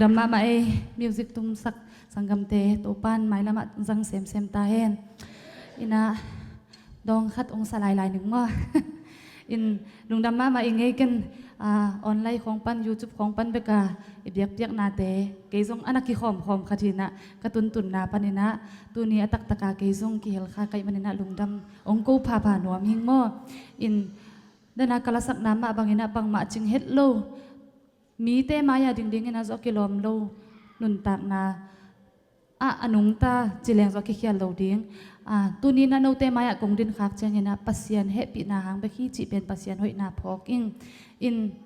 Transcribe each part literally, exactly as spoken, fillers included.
Lungdam mahmah ei, music tumsak sanggamte, Topa'n mailamah zang semsem ta hen. Inah dawng khat ong sa lailai ning maw? In lungdam mahmah i ngei ken, ah, online khawng pan, YouTube khawng pan beka i biakpiaknate, kei zong a na kikhawmkhawm khat hinah ka tuntunna paninah tuni a taktaka kei zong kihel kha kaih maninah lungdam ong ko phapha nuam hing maw? In dana ka lasakna mah banginah bangmah cing het lo, mite mai-a dingdinginah zawh kilawm lo nuntakna ah a nungta ci leng zawh kikhial lo ding. Ah, tuninah note mai-ah kong dinkhak cianginah Pasian hehpihna hang bek hi cih pen Pasian hoihna phawk ing. In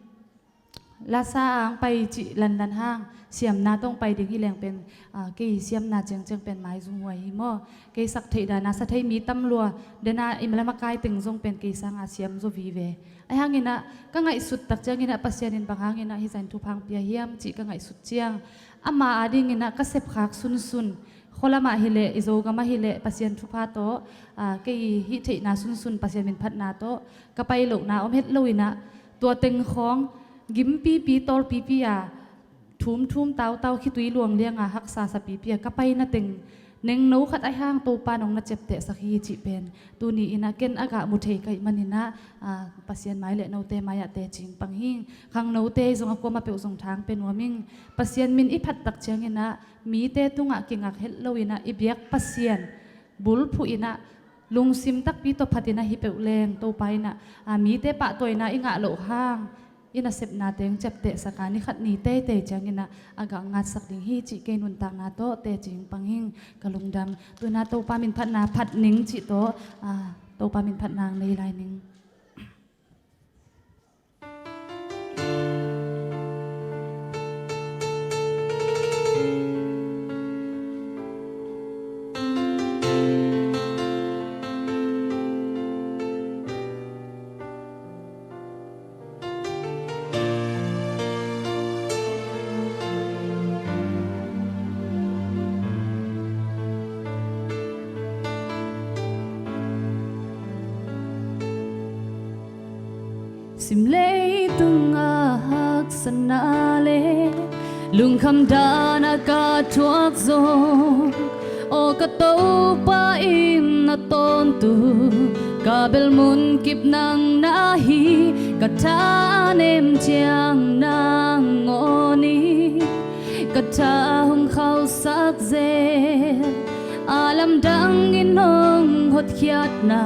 lasa ang pai cih lanlan hang siamna tawh pai ding hi leng pen, ah, kei siamna ciangciang pen maizum huai hi maw? Kei sak theih dana sa thei mi tam lua, dena i mala makai teng zong pen kei sanga siam zaw vive. Ahi hanginah ka ngaihsut tak cianginah Pasian in bang hanginah hizah in thupha ong pia hiam cih ka ngaihsut ciang, ama adinginah ka sepkhak sunsun, khualamah hileh, i Zogamah hileh, Pasian thupha tawh, ah, kei hih theihna sunsun Pasian minphatna tawh ka pai lohna om het loinah tua teng khawng gimpipi tawlpipi a thumthum tautau khitui luang lianga haksa sapipi a ka paina teng nengno khat ahi hang Topa nong na ciaptehsak hi cih pen tuni inah ken a gah mu thei kaih maninah, ah, Pasian mai le note mai-ah tecing pang hing. Khangnote zong a kuamah peuh zong thang pe nuam ing. Pasian min i phat tak cianginah mite tungah kingak het loinah i biak Pasian bulphuh inah lungsim takpi tawh phatinah hi peuh leng Topa inah, ah, mite pahtawina i ngah loh hang i nasepna teng ciaptehsaka ni khat ni teitei cianginah a gah ngatsak ding hi cih kei nuntakna tawh tecing pang hing. Ka lungdam. Tuinah Topa minphatna phat ning cih tawh, ah, Topa minphatna ang nei lai ning. Simlei tungah haksatna le lungkham dan a ka thuak zong, aw ka Topa in na tawntung ka bel munkip nang na hi. Ka thanem ciang nang awn in ka tha hong khauhsak zel, a lamdang in hong hotkhiatna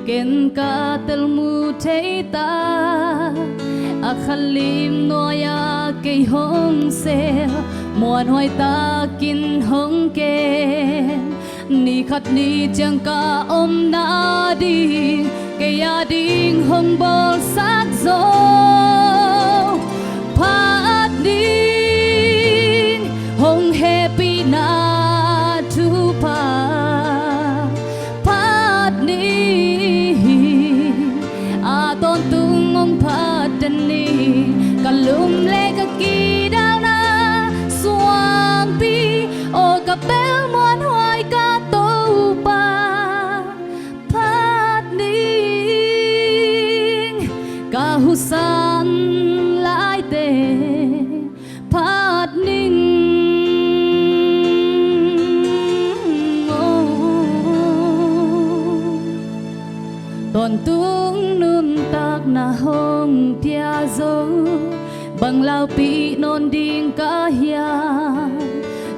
ken ka tel mu thei ta. A khalim nuai-ah kei hong sel, muanhuai takin hong kem. Ni khat ni ciang ka omna ding, kei ading hong bawlsak zo. Phat ning, hong hehpihna thupha phat ning, a tawntung hong phat den ning. Ka lum le ka kidalna suangpi, aw ka bel muanhuai ka Topa. Phat ning, ka husan laite phat ning. Tawntung nuntakna hong pia zo, bang laupih nawn ding ka hiam?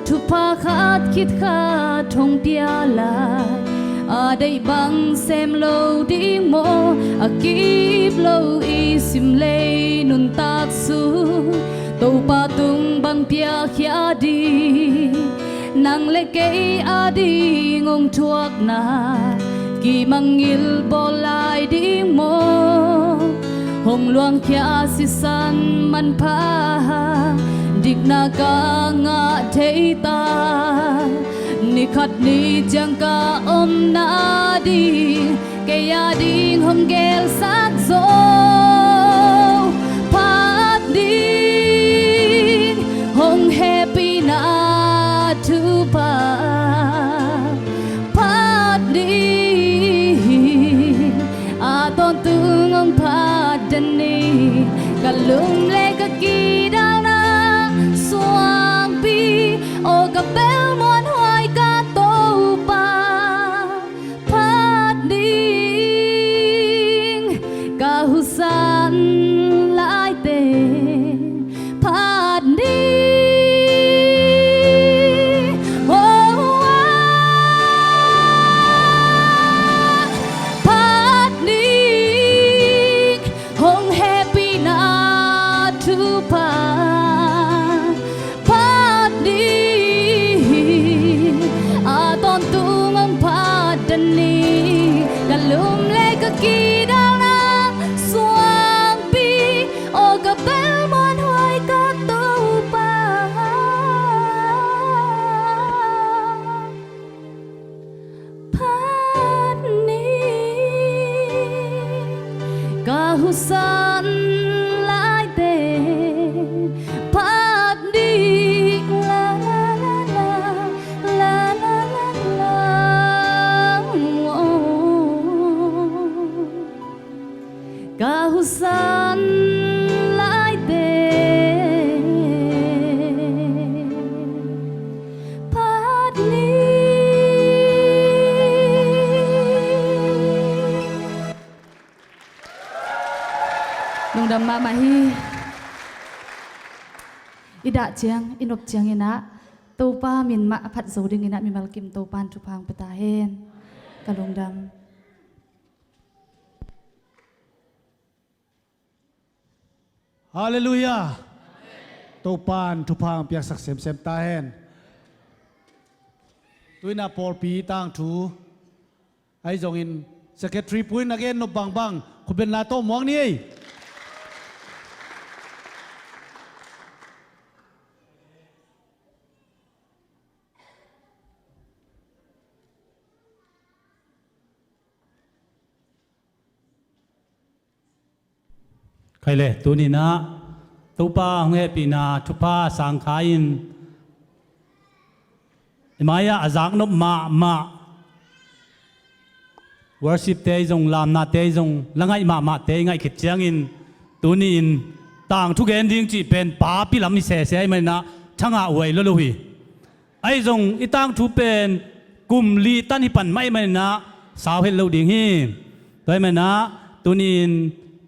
Thupha khat khit khat hong pia lai, a deih bang sem lo ding maw? A kip lo i simlei nuntak sung Topa tung bang piakhia ding? Nang le kei ading hong thuakna kimangngilh bawl lai ding maw? Hong luangkhia sisan manpha dikna ka ngah thei ta. Ni khat ni ciang ka omna ding, kei ading hong gelsak zo. Phat ning, hong hehpihna thupha phat ning, a tawntung hong phat den ning. Ka lum le ka kidalna suang Kidalna suangpi, aw ka bel muanhuai ka Topa. Phat ni ka husan laite, phat ni la la la la, la la la la, oh. Ka husan laite phat ni. Lungdam mahmah hi. I dah ciang, i nop ciangin ah Topa min mah a phat zo dingin ah mimal kim Topan thupha hong pia ta hen. Ka lungdam. Halleluiah. Topan thupha hong piaksak semsem ta hen. Tu-in ah pawlpi tangthu ahi zongin secretary pu in a gen nop bangbang khutbetna tawh muang ni ei. Khai le, tuni-in ah Topa hong hehpihna thupha sangkha in i mai-ah a zaknop mahmah worship-te i zong, lamnate i zong, la ngaih mahmahte i ngaih khit ciangin tuni-in tangthu gen ding cih pen papi lam i sese ahih manin ah thangah huai lo lo hi. Ahi zong i tangthu pen kum li tan hi pan mah ahih manin ah sau het lo ding hi. Tua ahih manin ah tuni-in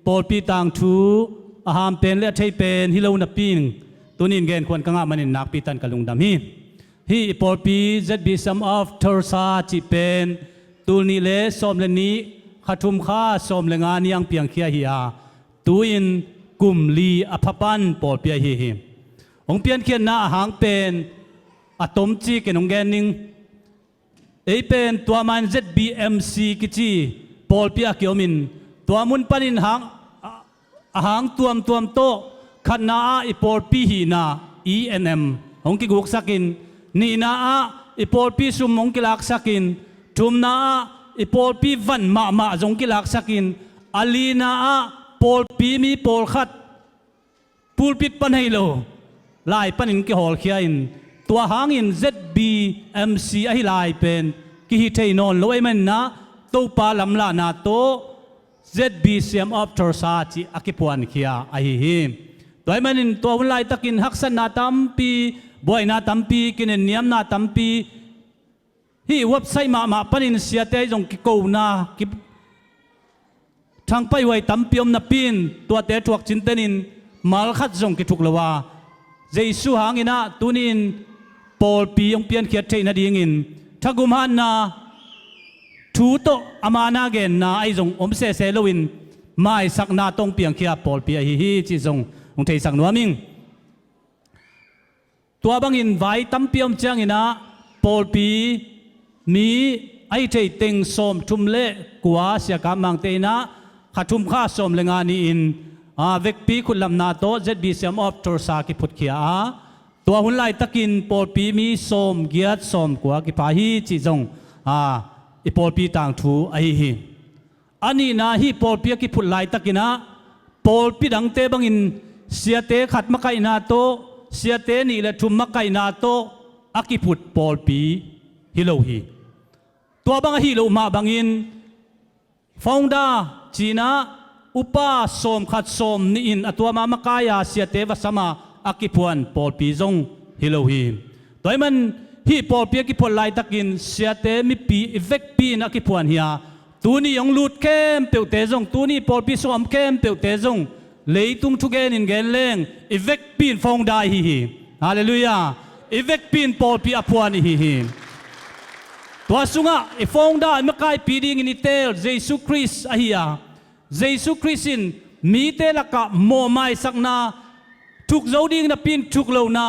pawlpi tangthu a ham pen le a thei pen hi lo napi-in tuni-in genkhuan ka ngah manin nakpi tan ka lungdam hi. Hih i pawlpi Z B C M of Tulsa cih pen tul nih le sawm le nih, kha thum kha sawm le nga ni-in piangkhia hi a, tu-in kum li a pha pan pawlpi ahi hi. Hong piankhiatna a hang pen a tomcikin hong gen ning. Ei pen tua ma-in Z B M C kici pawlpi a kiomin, tua mun panin hang, a, a hang tuamtuam tawh khatna ah i pawlpi hihna E N M hong kiguksakin, nihna ah i pawlpi sum hong kilaksakin, thumna ah i pawlpi van mahmah zong kilaksakin, a lina ah pawlpi mi pawlkhat pulpit pan hei lo lai panin kihawlkhia in, tua hangin Z B M C ahi lai pen kihi thei nawn lo ahih manin ah Topa lamlahna tawh Z B C M of Tulsa cih a kiphuankhia ahi hi. Tua ahih manin tua hun laitakin haksatna tampi, buaina tampi, kinenniamna tampi, hih website mahmah panin siate zong kikona, ki, thangpaih huai tampi om napi-in tuate thuak cintenin malkhat zong kithuk lo a, Jesu hangin ah tuni-in pawlpi hong piankhiat theih nadingin thagum hatna thu tawh ama na genna ahi zong om sese loin maisakna tawh hong piangkhia pawlpi ahi hi cih zong hong theisak nuam ing. Tua bangin vai tampi om ciangin ah pawlpi mi ahi thei teng sawm thum le kua Sia Kam Mangte in ah kha thum kha sawm le nga ni-in, a, vekpi khutlamna tawh Z B C M of Tulsa kiphutkhia a, tua hun laitakin pawlpi mi sawm giat sawm kua kipha hi cih zong, a, i pawlpi tangthu ahi hi. A nihna hih pawlpi a kiphut laitakin ah pawlpi dangte bangin siate khat makaihna tawh, siate nih le thum makaihna tawh a kiphut pawlpi hi lo hi. Tua bang ahi loh mah bangin founder ci-in ah upa sawm khat sawm nih in a tuam a makai-a siate va sam a a kiphuan pawlpi zong hi lo hi. Tua ahih man hih pawlpi a kiphuat laitakin siate mipi i vekpi in a kiphuan hi a, tuni hong lut khempeuhte zong, tuni pawlpi sungah om khempeuhte zong leitung thugen in gen leng i vekpi in founder i hi hi. Halleluiah. I vekpi in pawlpi a phuan i hi hi. Tua sungah i founder i makaipi dingin i teel Jesu Khrist ahi a, Jesu Khrist in mite lakah mawhmaisakna thuk zo ding napi-in thuk lohna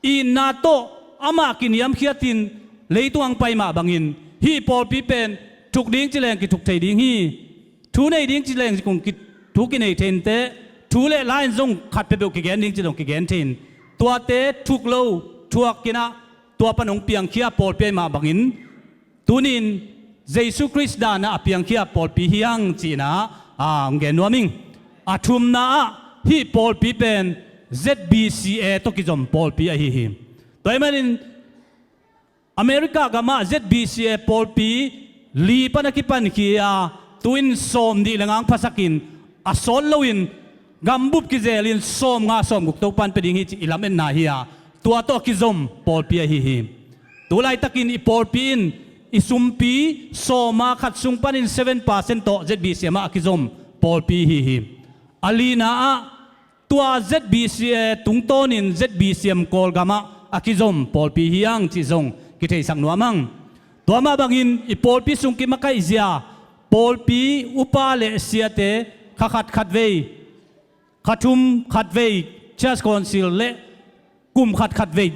itna tawh amah kiniamkhiatin leitung hong pai mah bangin hih pawlpi pen thuk ding ci leng kithuk thei ding hi. thu nei ding ci leng kung ki, thu kinei thei inteh, thu le la in zong khat peuhpeuh kigen ding ci zong kigen thei in, tuate thuk lo, thuak in ah, tua pan hong piangkhia pawlpi ahi mah bangin, tuni-in Jesu Khrist dan ah a piangkhia pawlpi hi hang ci-in ah, a, hong gen nuam ing. A thumna ah hih pawlpi pen Z B C A tawh kizom pawlpi ahi hi. Tua ahih manin America gam ah Z B C A pawlpi li pan a kipankhia, tu-in sawmnih le nga hong phasak in, a sawt loin gambup kizel in sawmnga sawmguk Topa'n pia ding hi cih i lametna hi a, tua tawh a kizom pawlpi ahi hi. Tu laitakin i pawlpi in i sumpi sawma khat sung panin seven percent tawh Z B C A mah a kizom pawlpi hi hi. A lina ah tua Z B C A tungtawnin Z B C M Kawlgam ah a kizom pawlpi hi hang cih zong kitheisak nuam hang. Tua mah bangin i pawlpi sung kimakaihzia, pawlpi upa le siate kha khat khatvei, kha thum khatvei, Church Council le kum khat khatvei,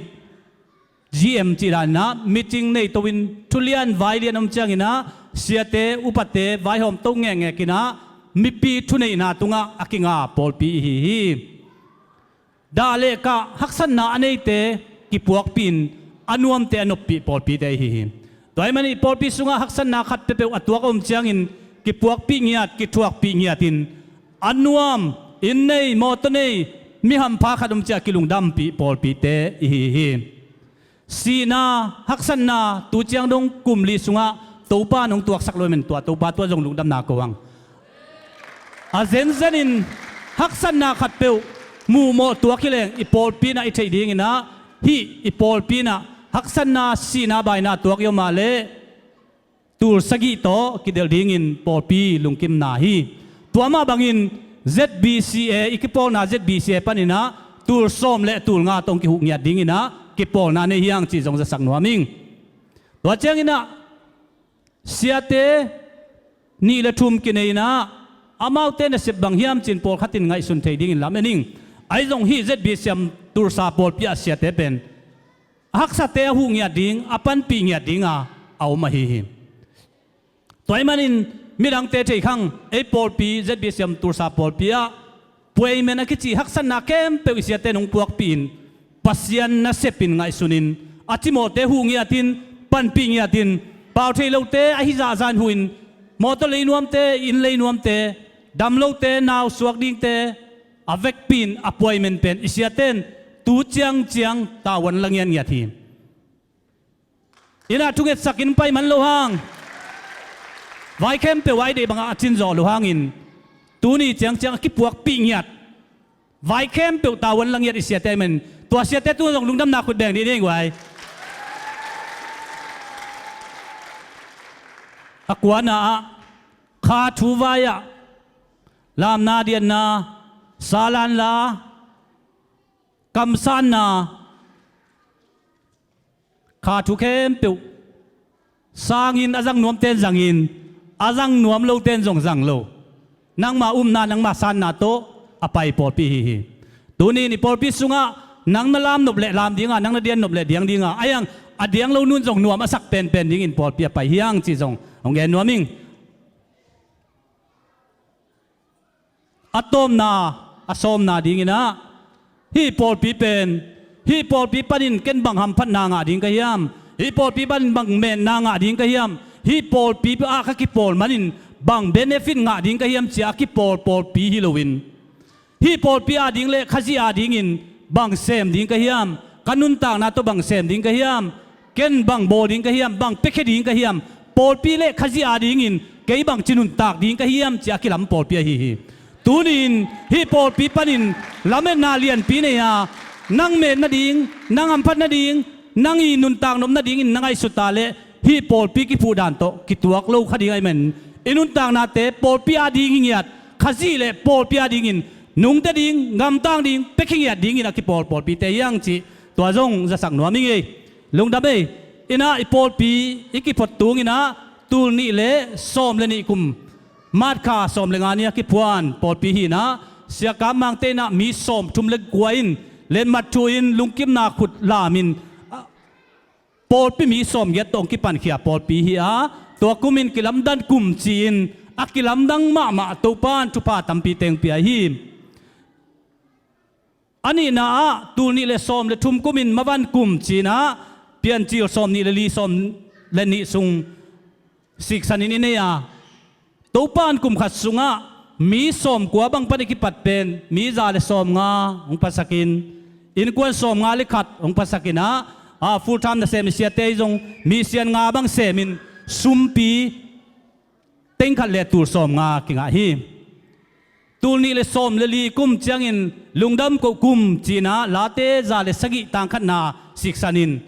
G M cih dan in ah meeting nei to in, thulian vailian om ciangin ah siate upate vaihawm to ngekngek in ah mipi thuneihna tungah a kinga pawlpi ihi hi. Dah le kah haksatna a neite kipuakpih in, a nuamte a noppih pawlpite ihi hi. Tua ahih manin i pawlpi sungah haksatna khat peuhpeuh a tuak a om ciangin kipuakpih ngiat, kithuakpih ngiat in, a nuam, inn nei, mawtaw nei, mi hampha khat om ciang kilungdampih pawlpite ihi hi. Sihna, haksatna, tu ciang dong kum li sungah Topa in hong tuaksak lo ahih manin tua Topa tua zong lungdamna ko hang. A zenzenin haksatna khatpeuh muhmawh tuak hi leng i pawlpi in ah i theih dingin ah, hih i pawlpi in ah haksatna, sihna, baina tuak i om ah leh tul sagih tawh kidelh dingin pawlpi lungkimna hi. Tua mah bangin Z B C A, i kipawlna Z B C A panin ah tul sawm le tul nga tawh hong kihuh ngiat dingin ah kipawlna nei hi hang cih zong zasak nuam ing. Tua ciangin ah siate nih le thum kinei in ah, amaute nasep bang hiam ci-in pawlkhat in ngaihsun thei dingin lamen ing. Ahi zong hih Z B C M Tulsa pawlpi ah siate pen a haksate a huh ngiat ding, a panpih ngiat ding a, a om ahi hi. Tua ahih manin midangte thei khang, ei pawlpi Z B C M Tulsa pawlpi ah puaimen a kici haksatna khempeuh i siate in hong puakpih in, Pasian nasep in ngaihsun in, a cimawhte huh ngiat in, panpih ngiat in, pau thei lote ahi zahzah in huh in, mawtaw lei nuamte, inn lei nuamte, dam lote, nau suak dingte, a vekpi in a puaimen pen i siate in tu ciangciang tavuan la ngiatngiat hi. Inn ah thungetsak in pai man lo hang, vai khempeuh ah i deih bangah a cin zawh lo hangin, tuni ciangciang a kipuakpih ngiat, vai khempeuh tavuan la ngiat i siate ahih manin tua siate tungah zong lungdamna khut beng dih ni ei guai. A kuana ah kha thu vai ah lamna, dianna, salan la, kamsanna, kha thu khempeuh sangin a zang nuamte in zangin, a zang nuam lote in zong zang lo. Nangma upna, nangma sanna tawh a pai pawlpi hi hi. Tuni-in i pawlpi sungah nang na lam nop leh lam dinga, nang na dian nop leh diang dinga, a iang a diang lo nu in zong nuam a sak penpen dingin pawlpi a pai hi hang cih zong hong gen nuam ing. A tawpna, a sawmna dingin ah, hih pawlpi pen, hih pawlpi panin ken bang hamphatna ngah ding ka hiam? Hih pawlpi panin bang metna ngah ding ka hiam? Hih pawlpi ah ka kipawl manin bang benefit ngah ding ka hiam ci-a a kipawl pawlpi hi loin, hih pawlpi ading le Khazih adingin bang sem ding ka hiam? Ka nuntakna tawh bang sem ding ka hiam? Ken bang bawl ding ka hiam? Bang piakhia ding ka hiam? Pawlpi le Khazih adingin kei bangci nuntak ding ka hiam ci-a a kilam pawlpi ahi hi. Tuni-in hih pawlpi panin lametna lianpi nei a, nang met nading, nang hamphat nading, nang i nuntak nop nadingin na ngaihsut a leh hih pawlpi kiphuh dan tawh kituak lo kha ding ahih manin, i nuntaknate pawlpi ading hi ngiat, Khazih le pawlpi adingin nungta ding, gamtang ding, piakhia ngiat dingin a kipawl pawlpite hi hang cih tua zong zasak nuam ing ei. Lungdam ei. Inah i pawlpi i kiphot tung inah tul nih le sawm le nih kum, March kha sawm le nga ni a kiphuan pawlpi hi inah, Sia Kam Mangte inah mi sawmthum le kua in letmat thu in lungkimna khut lamin, pawlpi mi sawmgiat tawh hong kipankhia pawlpi hi a, tua kumin kilamdan kum ci-in A kilamdang mahmah Topan thupha tampi teng pia hi. A nihna ah tul nih le sawm le thum kumin mavan kum cinah Piancil sawm nih le li, sawm le nih sung siksanin i nei a, Topan kum khat sungah mi sawmkua bang pan i kipat pen mi za le sawmnga hong phasakin, innkuan sawmnga le khat hong phasakin ah, a full time nasem i siate zong mi sian nga bang semin sumpi teng khat le tul sawmnga kingah hi. Tul nih le sawm le li kum ciangin lungdam koh kum cinah Late za le sagih tang khatna siksanin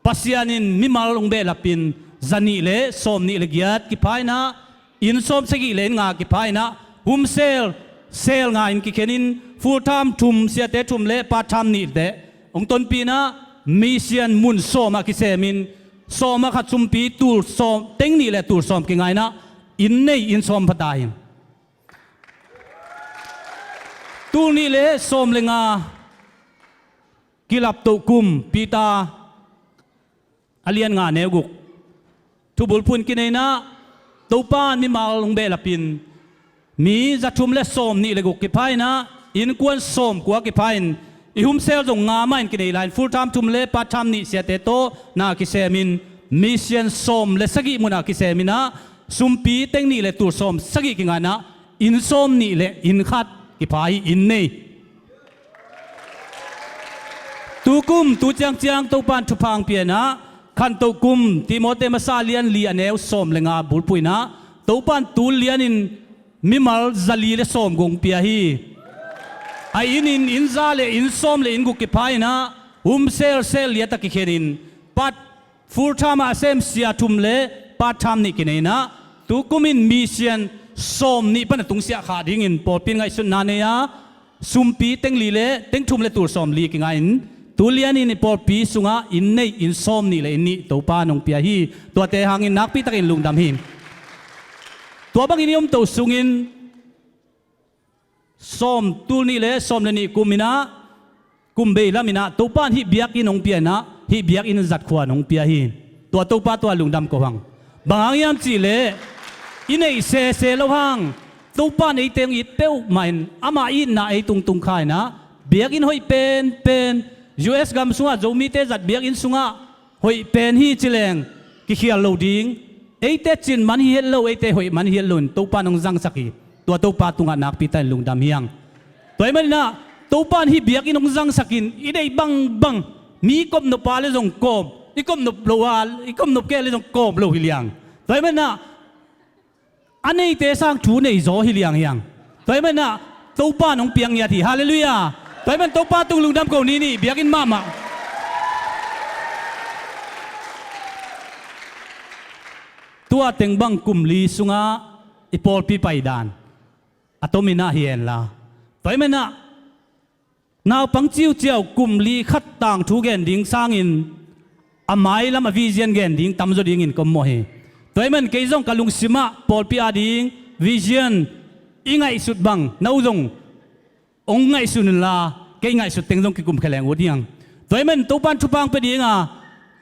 Pasian in mimal hong behlapin za nih le sawm nih le giat kipha inah, inn sawm sagih le inn nga kipha inah, home cell, cell nga in kikhenin full time thum, siate thum le part time nih teh hong tonpih inah, mi sian mun sawm ah kisemin sawm ah khat sumpi tul sawm, teng nih le tul sawm kinga inah, inn nei inn sawm pha ta hi. Tul nih le sawm le nga kilaptoh kum Peter a lian nga neu guk thubulphuh in kinei inah, Topan mimal hong behlapin mi za thum le sawm nih le guk kipha inah, innkuan sawmkua kipha in, i home cell zong nga mah in kinei lai-in full time thum le part time nih siate tawh na kisemin mi sian sawm le sagih munah kisem inah, sumpi teng nih le tul sawm sagih kinga inah, inn sawm nih le inn khat kipha hi, inn nei. Tukum tu ciangciang Topan thupha hong pia inah, khantoh kum Timote masa lian li a neu sawm le nga bulphuh inah, Topan tul lianin mimal za li le sawm guk hong pia hi. A inn in inn za le inn sawm le inn guk kipha inah, home cell, cell liat ah kikhenin part full time ah a sem sia thum le part time nih kinei inah, tukumin mi sian sawm nih pan a tungsiah khah dingin pawlpi in ngaihsutna nei a, sumpi teng li le teng thum le tul sawm li kinga in, tu lianin i pawlpi sungah inn nei inn sawm nih le inn nih Topan hong pia hi. Tuate hangin nakpi takin lungdam hi. Tua bangin i omto sungin sawm, tul nih le sawm le nih kum inah, kum bei lam inah Topan hih biakinn hong pia inah, hih biakinn zat khuan hong pia hi. Tua Topa tua lungdam ko hang. Bang hang hiam cihleh i neih sese lo hang, Topan eite hong it peuhmah in, amah itna ei tungtung kha inah, biakinn hoih penpen, U S gam sungah Zomite zat biakinn sungah hoih pen hi ci leng kikhial lo ding. Eite cin man hi het lo, eite hoih man hi het lo in Topan hong zangsak hi. Tua Topa tungah nakpi takin lungdam hi hang. Tua ahih maninah Topan hih biakinn hong zangsakin i deih bangbang, mi kopnop a le zong kawm, i kopnop lo a, i kopnop kei a le zong kawm lo hi liang. Tua ahih maninah a neite sang thu nei zaw hi liang hiang. Tua ahih maninah Topa nong piang ngiat hi. Halleluiah. Tua ahih man Topa tung lungdam ko ni nih, biakinn mahmah. Tua teng bang kum li sungah i pawlpi paidan a tominah hi henla. Tua ahih maninah naupang ciuciau kum li khat tangthu gen ding sangin a mailam a vision gen ding tamzaw dingin ka om mawh hi. Tua ahih man kei zong ka lungsimah pawlpi a ding vision i ngaihsut bang no zong hong ngaihsun inla, kei ngaihsut teng zong kikum kheleng ut hiang. Tua ahih man Topan thupha hong pia dinga,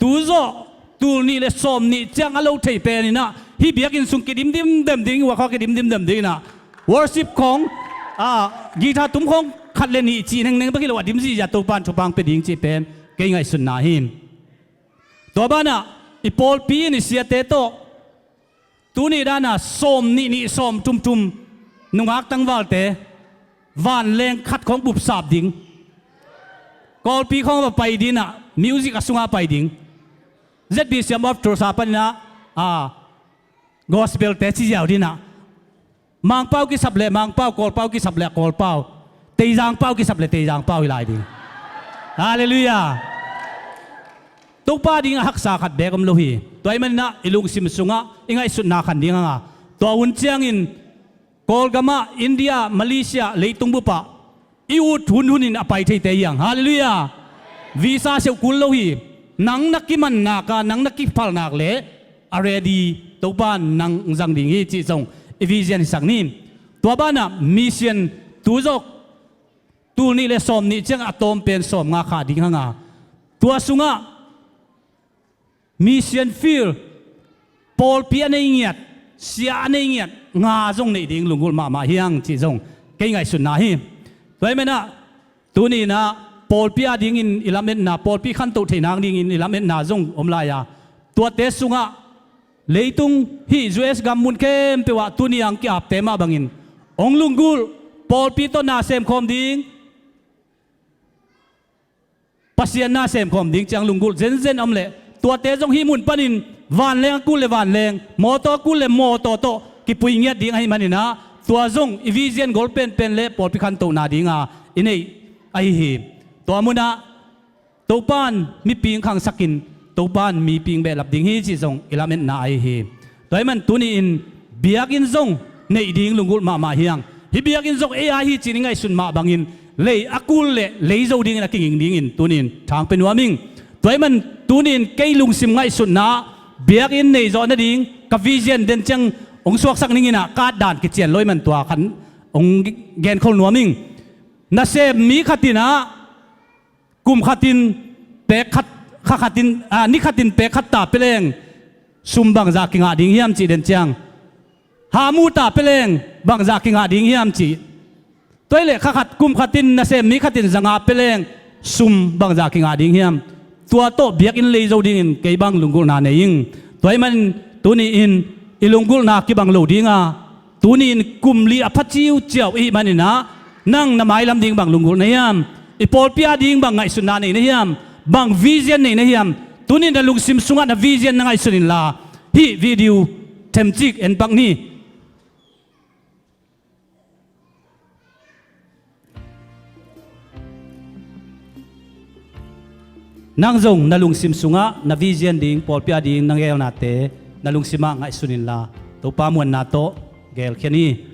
tuzawh tul nih le sawm nih ciang a lo thei peninah hih biakinn sung kidimdim dem ding, uakhaw kidimdim dem dinginah worship khawng, a, guitar tum khawng khat le nih cih nengneng bek hi lo a dim zihziah Topan thupha hong pia ding cih pen kei ngaihsutna hi. Tua banah i pawlpi in i siate tawh tuni dana sawm nih nih sawm thum thum nungak tangvalte vanleng khat khawng bupsap ding, Kawlpi khawng va pai dinah music a sungah pai ding, Z B C M of Tulsa paninah, a, gospel te ci ziau dinah, Mangpau kisap le Mangpau, Kawlpau kisap le Kawlpau, Teizangpau kisap le Teizangpau hi lai ding. Halleluiah. Topa ding a haksa khat beek om lo hi. Tua ahih maninah i lungsim sungah i ngaihsutna khan ding hanga, tua hun ciangin Kawlgamah, India, Malaysia, leitung bupah i ut hunhunin a pai theite hiang. Halleluiah. Visa seuh kul lo hi. Nang na kimannak a, nang na kiphalnak le a ready Topan nang zang ding hi cih zong i vision hisak ni. Tua banah mission tuzawh tul nih le sawm nih ciang a tawm pen sawm nga khah ding hanga, tua sungah mission field, pawlpi a nei ngiat sia a nei ngiat nga zong neih ding lunggulh mahmah hiang cih zong kei ngaihsutna hi. Tua ahih manin ah tuni-in ah pawlpi adingin i lametna, pawlpi khantoh theih nang dingin i lametna zong om lai a, tuate sungah leitung hih U S gam mun khempeuh ah tuni ang ki-apte mah bangin hong lunggulh, pawlpi tawh na semkhawm ding, Pasian na semkhawm ding ciang lunggulh zenzen a om leh, tuate zong hih mun panin vanleng a kul le vanleng, mawtaw a kul le mawtaw tawh kipui ngiat ding ahih manin ah, tua zong i vision gol penpen le pawlpi khantohna dinga i neih ahi hi. Tua munah Topa in miping khangsakin, Topa in miping behlap ding hi cih zong i lametna ahi hi. Tua ahih manin tuni-in biakinn zong neih ding lunggulh mahmah hiang. Hih biakinn zong ei a hi ci-in i ngaihsun mah bangin lei a kul le lei zo dingin a kinging dingin tuni-in thang pia nuam ing. Tua ahih manin tuni-in kei lungsim ngaihsutna ah biakinn neih zawh nading ka vision den ciang hong suaksak ning in ah, ka at dan kician lo ahih manin tua khat hong genkhol nuam ing. Nasem mi khat in ah kum khatin pek khat, kha khatin, ah, ni khatin pek khat ta pia leng sum bangzah kingah ding hiam cih den ciang, hahmu ta pia leng bangzah kingah ding hiam cih. Tua ahih leh kha khat, kum khatin nasem mi khatin zanga pia leng sum bangzah kingah ding hiam. Tua tawh biakinn lei zo dingin kei bang lunggulhna nei ing. Tua ahih manin tuni-in i lunggulhna kibang lo dinga, tuni-in kum li a pha ciuciau i hih manin ah, nang na mailam ding bang lunggulh na hiam? I pawlpi ading bang ngaihsutna nei na hiam? Bang vision nei na hiam? Tuni-in na lungsim sungah na vision na ngaihsun inla, hih video themcik en pak ni. Nang zong na lungsim sungah na vision ding, pawlpi ading na geelnate na lungsimah ngaihsun inla, Topa muanna tawh geelkhia ni.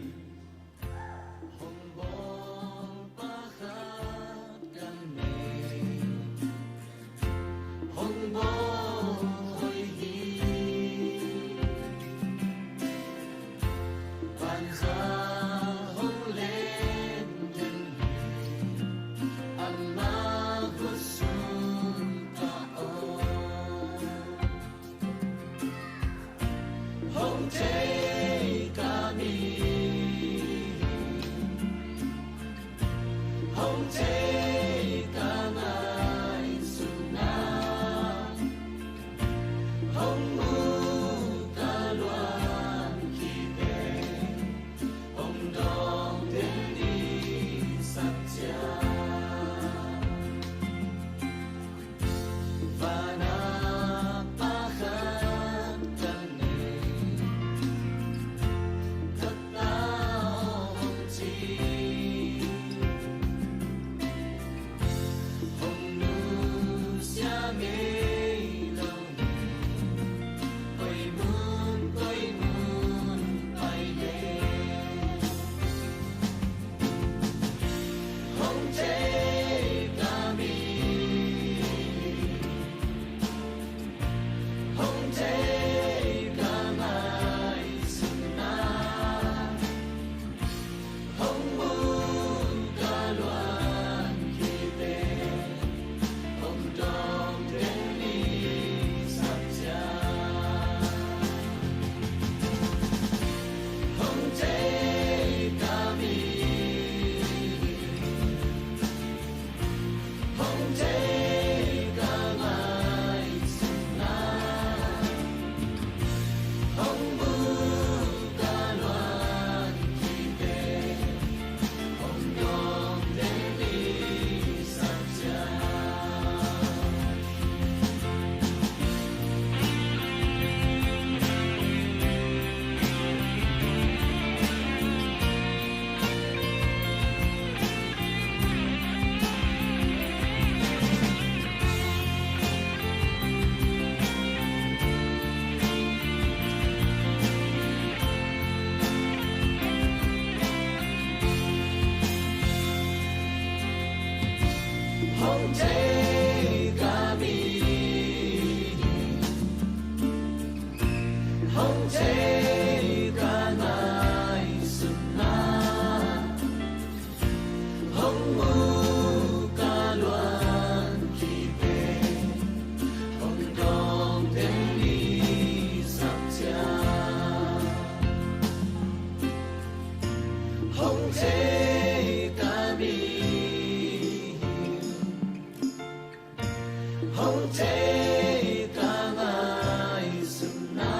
Hong thei ka ngaihsutna,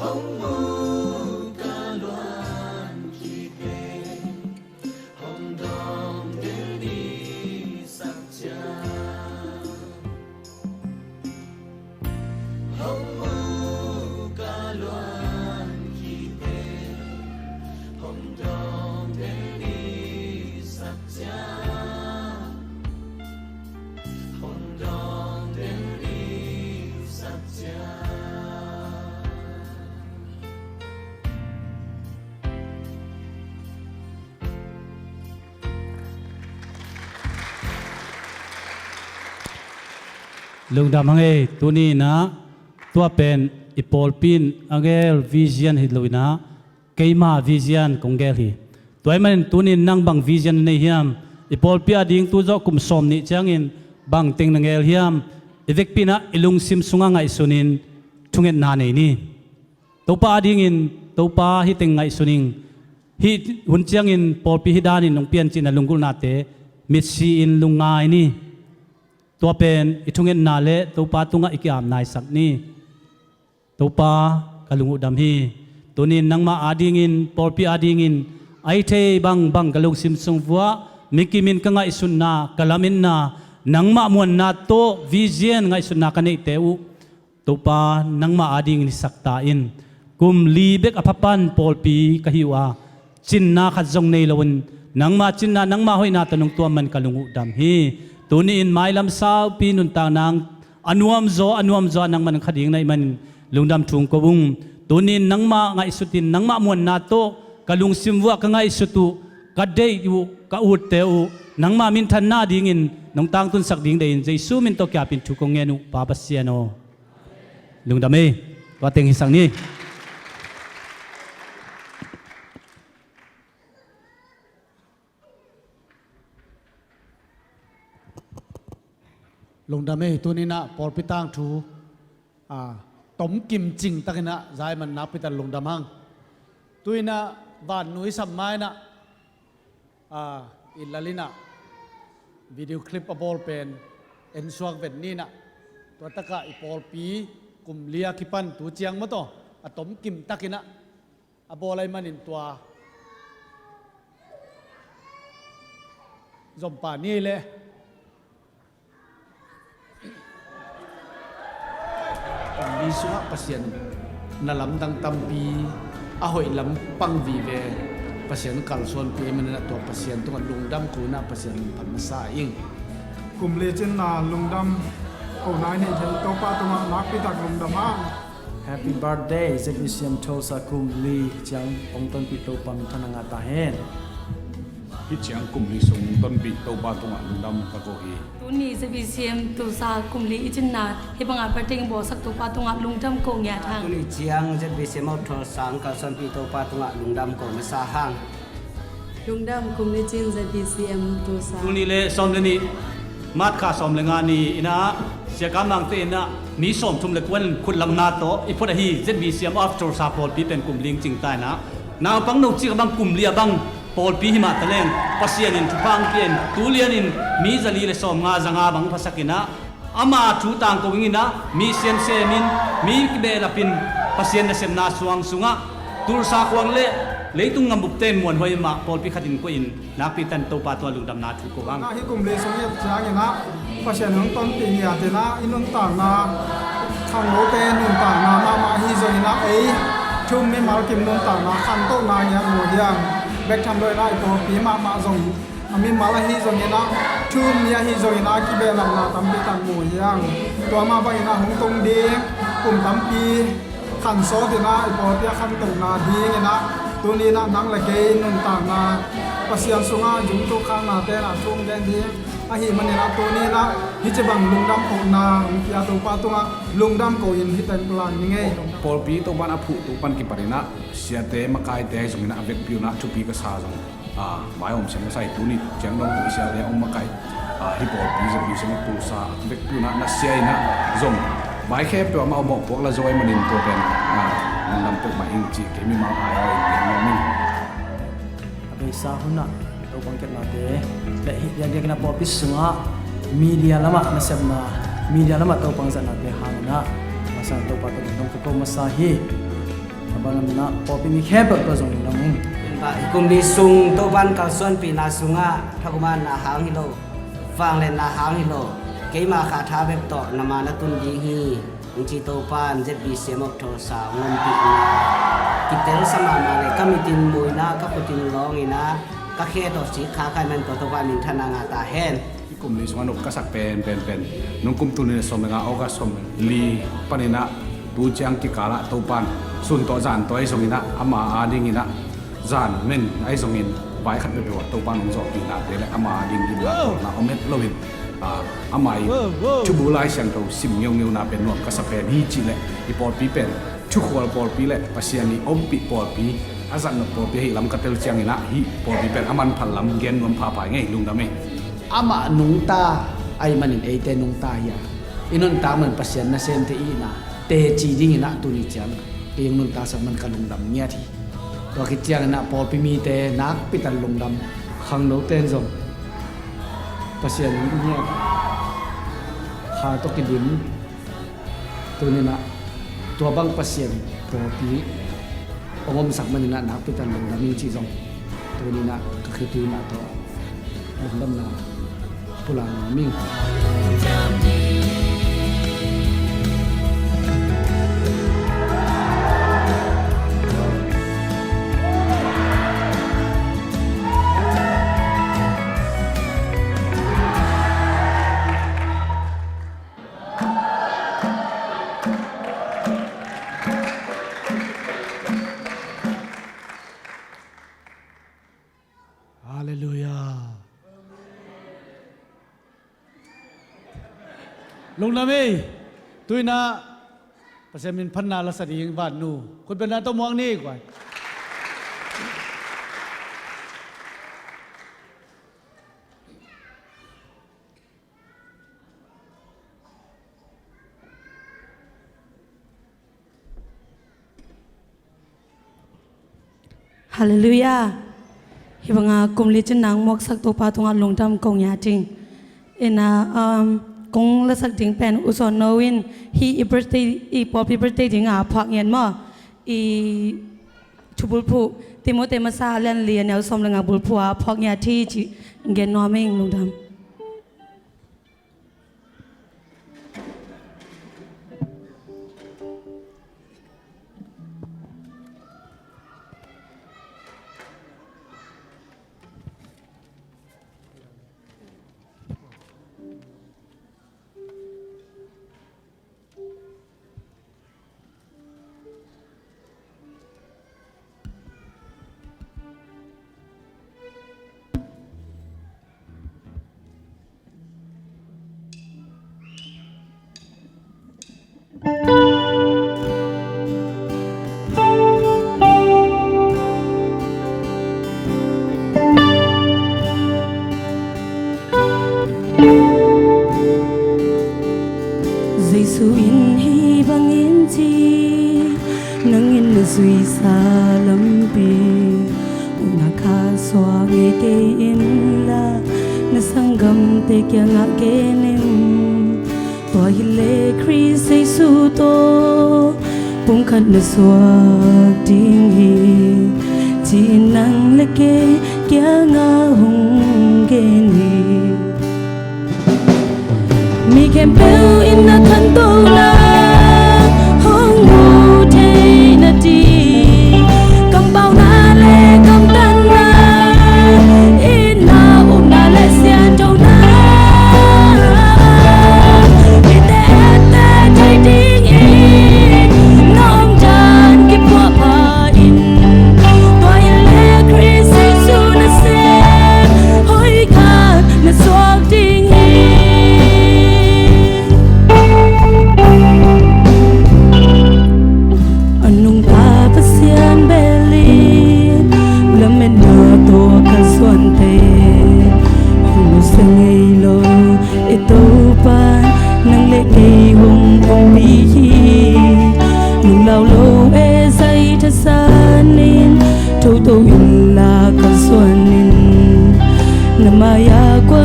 hong mu ka luan khite, hong dawng del dih sak ciang. Hong mu ka luan khite, hong dawng del dih sak ciang. Hong dawng del dih sak ciang. Lungdam hang ei, tuni in ah tua pen i pawlpi in a gel vision hi lo in ah, keima vision kong gel hi. Tua ahih manin tuni in nang bang vision na nei hiam? I pawlpi ading tu zawh kum sawm nih ciangin bang teng na gel hiam? I vekpi in ah i lungsim sungah ngaihsun in thungetna nei ni. Topa adingin, Topa, hih teng ngaihsun ing, hih hun ciangin pawlpi hih danin hong pian cih na lunggulhnate mitsi in lungngai ni. Tua pen i thungetna le Topa tungah i ki-ap naisak ni. Topa, ka lung uh dam hi. Tuni in nangmah adingin, pawlpi adingin, a hi thei bangbang ka lungsim sung vuah, mikim in ka ngaihsutna, ka lametna, nangmah muanna tawh vision ngaihsutna ka neihte uh, Topa, nangmah adingin hisak ta in. Kum li bek a pha pan pawlpi ka hi uh a, cinna khat zong nei loin, nangmah cinna, nangmah hoihna tawh nong tuam man ka lung uh dam hi. Tuni in mailam saupi nuntak nang a nuamzaw, a nuamzaw a nangmah nang kha ding na hih manin lungdam thu ko ung. Tuni in nangmah ngaihsut in, nangmah muanna tawh ka lungsim vuah ka ngaihsut uh, ka deih uh, ka utte uh, nangmah minthanna dingin nong tangtunsak ding deihin Jesu min tawh kiapin thu kong ngen uh, Pa Pasian aw. Lungdam ei. Tua teng hisak ni. Lungdam ei, tuni in ah pawlpi tangthu, a, tomkim cing takin ah za i man nakpi tak lungdam hang. Tu in ah vannui sam ma in ah, a, i lal in ah video clip a bawl pen en suak vet ni in ah, tua takah i pawlpi kum li a kipan tu ciang maw taw, a tomkim takin ah a bawl ahih manin tua zompa ni ei leh. Kum li sungah Pasian na lamdang tampi, a hoih lam pang vive Pasian kalsuanpih ahih manin ah tua Pasian tungah lungdam ko in ah Pasian lungphat masa ing. Kum li cinna lungdam ko nai ni thei, Topa tungah nakpi tak lungdam hang. Happy birthday, Z B C M Tulsa kum li ciang hong tonpih Topa minthanna ngah ta hen. Hih ciang kum li sung hong tonpih Topa tungah lungdam ka ko hi. Tuni Z B C M Tulsa kum li i cinna hih bangah birthday hong bawlsak Topa tungah lungdam ko ngiat hang. Tuni ciang Z B C M Tulsa hong kalsuanpih Topa tungah lungdam ko masa hang. Lungdam kum li cin Z B C M Tulsa. Tul nih le sawm le nih, March kha sawm le nga ni in ah, Sia Kam Mangte in ah mi sawmthum le kua in khut lamna tawh i phut ahi Z B C M of Tulsa pawlpi pen kum li hong cing ta in ah, naupang no cik a bang kum li a bang pawlpi hi mah ta leng, Pasian in thupha hong pia in, tu lian in mi za li le sawm nga, za nga bang phasak in ah, ama thu tangko ing in ah, mi siansemin, mi kibehlapin, Pasian nasemna suang sungah Tulsa khuang le leitung gambupte in muanhuai mah pawlpi khatin koih in, nakpi takin Topa tungah lungdamna thu ko hang. Hih kum li sung i et ciangin ah Pasian hong tonpih ngiat in ah i nuntakna, khanglote nuntakna mahmah ahi zongin ah, ei thu-um mimal kim nuntakna khantohna ngiat maw hiam? Bek tham lo in ah i pawlpi mahmah zong a mimal ahi zongin ah, thu-um mi ahi zongin ah kibehlapna tampi tak mu hi hang. Tua mah bangin ah hong tung ding kum tampi khansawt in ah i pawlpi a khantohna dingin ah, tuni in ah nang le kei nuntakna Pasian sungah zumtu khaknate in ah thu-um den ding ahih manin ah, tuni in ah hih ci bang lungdam kohna hong pia Topa tungah lungdam ko in hih teng plan ni ngei. Pawlpi Topa in a phuhtu pan kipan in ah siate makaite ahi zongin ah a vekpi un ah thupi ka sa zong, a, vaihawm siam ka sa hi. Tuni ciang dong tuni siate hong makai, a, hih pawlpi Z B C M Tulsa vekpi un ah na sia in ah zong vai khempeuh amah mawhpuak la zo ahih manin tua pen, a, lungdam peuhmah ing cih kei mimal ai aw in gen nuam ing. Sa hunah Topa hong kepnate le hih diakdiak inah pawlpi sungah media lamah nasepna, media lamah Topa hong zatnate hangin ah masa Topa tawh dong ka ko masa hi. Tua bang inah pawlpi mi khempeuh tawh zong lungdam ung. Kum li sung Topa in kalsuanpihna sungah thakumanna hang hi lo, vangliatna hang hi lo, keima kha tha bek tawh na ma na tun ding hi. Hong ci Topa in Z B C a mawk thawsa hong ompihna kitel sa mahmah le ka mitin muina ka khutin lawngina ka khe tawh sik kha khai man tua Topa minthanna ngah ta hen. Hih kum li sungah nop ka sak pen pen pen nung kum tul nih le sawm le nga August sawm li paninah tu ciang kikalah Topa in sun tawh zan tawh ahi zonginah ama a dinginah zan men ahi zongin vai khat peuhpeuh ah Topa in hong zawhpihnate le ama a ding gimna tawlna om het loin, ah, ama ih thubu Lai Siangtho sim ngeungeuna pen nuam ka sa pen hi cih leh i pawlpi pen thukhual pawlpi le Pasian ih ompih pawlpi a zatnop pawlpi ahi lam ka tel cianginah hih pawlpi pen a manphat lam gen nuam phapha ing ei, lungdam ei. Amah nungta ahih manin eite nungta hi a, i nuntak man Pasian nasemte ihna teci dinginah tuni ciang ei hong nuntaksak man ka lungdam ngiat hi. Tua khit cianginah pawlpi mite nakpitak lungdam, khangnote in zong Pasian ngiat kha tawh kidim tuninah tua bang Pasian pawlpi hong omsak maninah nakpitak lungdam ing cih zong tuninah ka khituinah tawh lungdamna pulak nuam ing. Halleluiah. Lungdam ei. Tuinah Pasian minphatna la sa ding vannu khutbetna tawh muak ni guai. Halleluiah. Hih banga kum li cin nang muaksak Topa tungah lungdam kong ngiat ing. Ina, um, kong lasak ding pen U Zawn No in hih i birthday, i pawlpi birthday dinga phuak ngiat maw? I thubulphuh Timote masa a lian li a neu sawm le nga bulphuh a phuak ngiat hi cih gen nuam ing, lungdam. Jesu in hih bangin ci, nang in na zuisa lampi, upna khat suak ngei kei inla, na sanggamte kiangah gen in. Tua hileh Khrist Jesu tawh pumkhat na suak ding hi, ci-in nang le kei kiangah hong gen hi. Mi khempeuh in na khantohna hong mu thei nading, kampauhna le kamtanna, itna, upna le sianthona, mite etteh thei dingin na omdan kipuahpha in. Tua hileh Khrist Jesu nasem hoih khat na suak ding hi.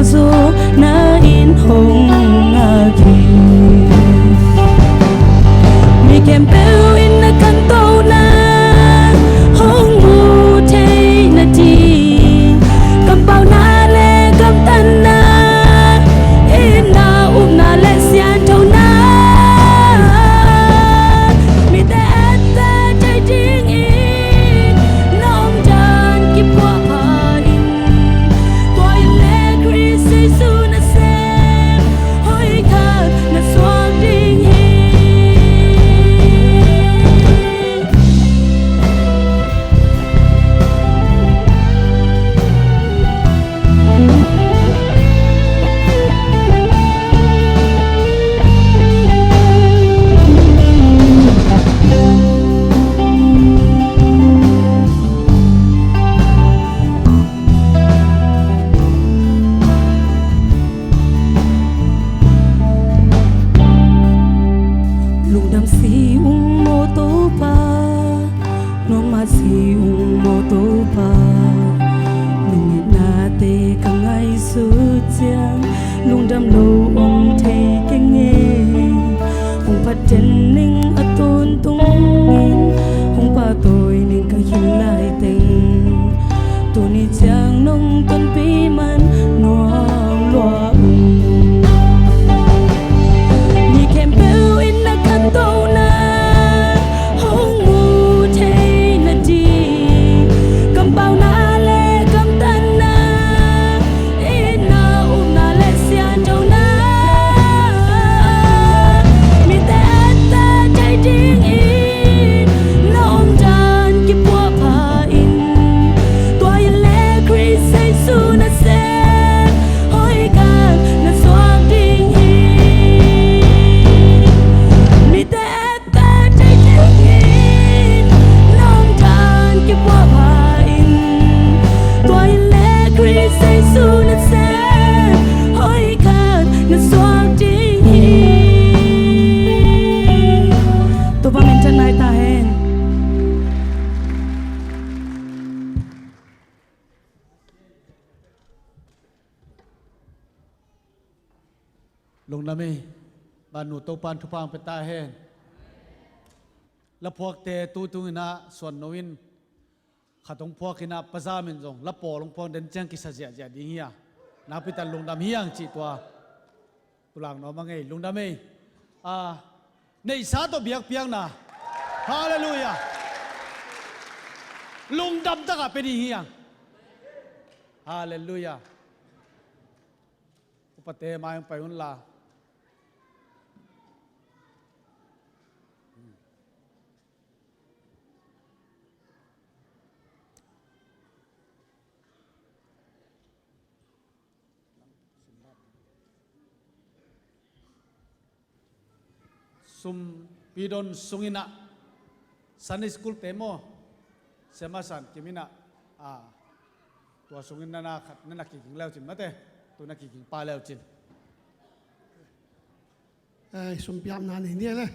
Zo na in hong ngak hi. Mi khempeuh in na khantohna hong mu thei nading, kampauna le kamtanna in na upna le sianthona mite ette thei dingin na omdan kipuahpha in. Tua in le Khrist Jesu nasem hoih khat na suak ding hi. Lungdam si ung maw Topa, nuam mah si ung maw Topa. Nong itnate ka ngaihsut ciang lungdam lo om thei keng e. Hong phat den ning a tawntung in, hong pahtawi ning ka khin lai teng. Tuni ciang nong tonpih man nuam lua ung. Mi khempeuh in na khantohna hong mu thei nading, kampauna le kamtanna in na upna le sianthona mite ette thei dingin na omdan kipuahpha in. Tua in le Khrist Jesu nasem hoih khat na suak ding hi. Mite ette thei dingin na omdan kipuahpha in. Tua in le Khrist Jesu nasem hoih khat na suak ding hi. Topa min thang nai ta hen. Lungdam ei. Banu Topan thupha hong pia ta hen. La phuakte tu tung in ah suan no in, khat hong phuak in ah, Pa Zam in zong la pawl hong phuak den ciang kisa ziahziah ding hi a. Nakpi tak lungdam hi hang cih tua pulak nuam ing ei. Lungdam ei. Ah, neihsa tawh biakpiakna. Halleluiah. Lungdam takah pia ding hi hang. Halleluiah. Upate mai hong pai un la. Sum pidon sungin ah, Sunday school te maw, Sema San Kim in ah, ah, tua sungin na na khat, na na kiging leu cin mate, tu na kiging pa leu cin. Ai, sumpiapna nei ni le.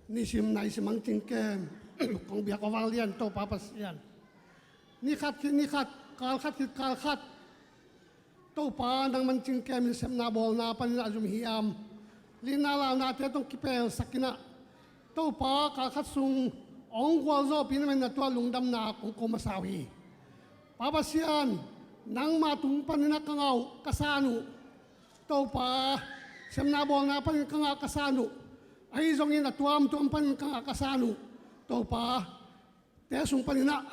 Nisim naisim ang cing kem, kong biak a vanglian Topa Pasian. Ni khat khit ni khat, kal khat khit kal khat. Topa nang mancing kemin sepna bawlna panin a zum hiam, lina launate tong kipelsak in ah, Topa kal khat sung hong gualzawhpih na manin a tua lungdamna kong ko masa uh hi. Pa Pasian, nangma tung panin a ka ngah uh ka san uh. Topa, sepna bawlna panin ka ngah ka san uh. Ahi zongin a tuamtuam panin ka ngah ka san uh. Topa, te sung panin ah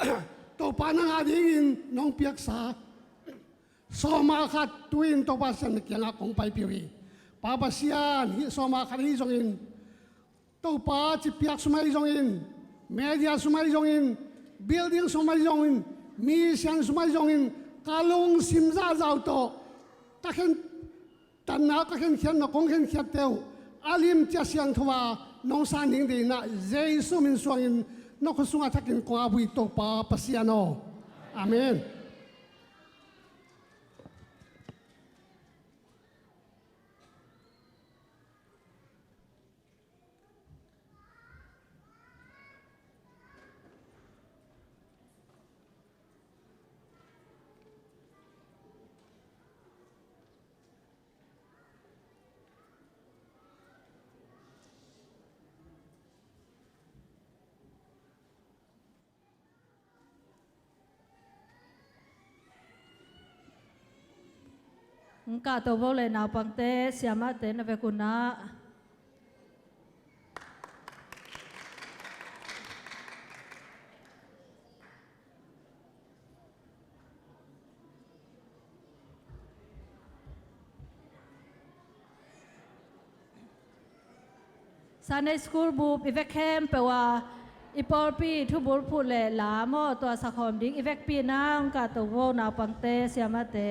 Topa nang a dingin nong piaksa sawma khat tu-in Topa Sian na kiangah kong paipih uh hi. Papa Sian, hih sawma khat ahi zongin, Topa cipiak sum ahi zongin, media sum ahi zongin, building sum ahi zongin, mi sian sum ahi zongin, ka lungsim zahzah uh tawh ka khen tanna ka khenkhiatna kong khenkhiatte uh a lim cia siangtho a nong san ding deihna Jesu min suangin na khua sungah thakin kong ap uh hi Topa Pasian aw. Amen. Hong kahto vo le naupangte, siamahte na vekun ah. Sunday School bup i vek khempeuh ah i pawlpi thubulphuh le la maw, tua sakhawm ding i vekpi-in ah hong kahto vo naupangte, siamahte.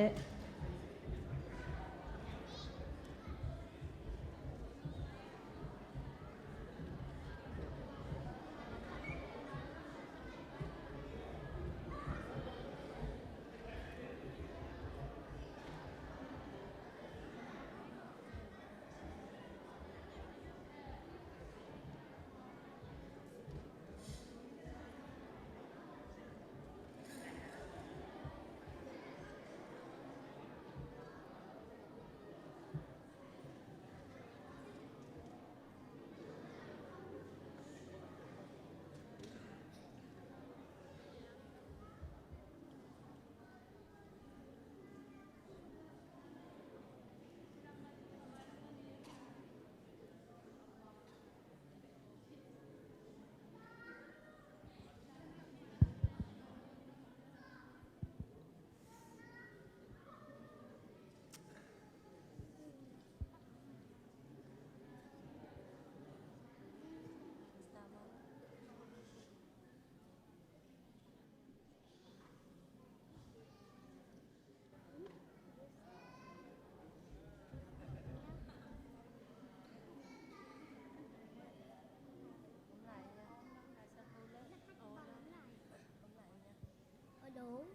Hello.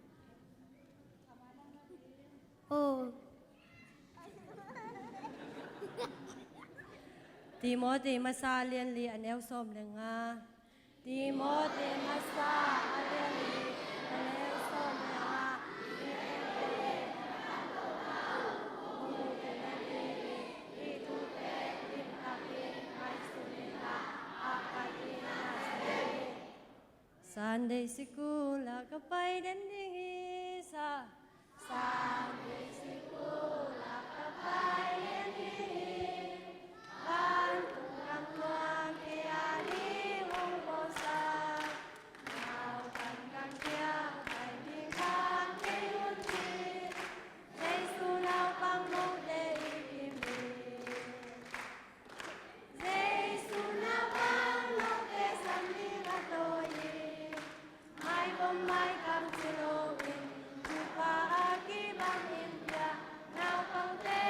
Oh. Timothy masa a lian li, a neu sawm le nga. Timothy masa a lian li, a neu sawm le nga. Sunday School ah ka pai den ding hi sa. Sunday School ah ka pai den ding hi. Vantung gam nuam kei a ni hong bawlsa. Naupan gam kiang pai ding khat kei hun hi. Jesu naupang note i kim hi. Jesu naupang note sam ding a tawi hi. Maibom maikam ci loin, Topa a kibang in pia, naupangte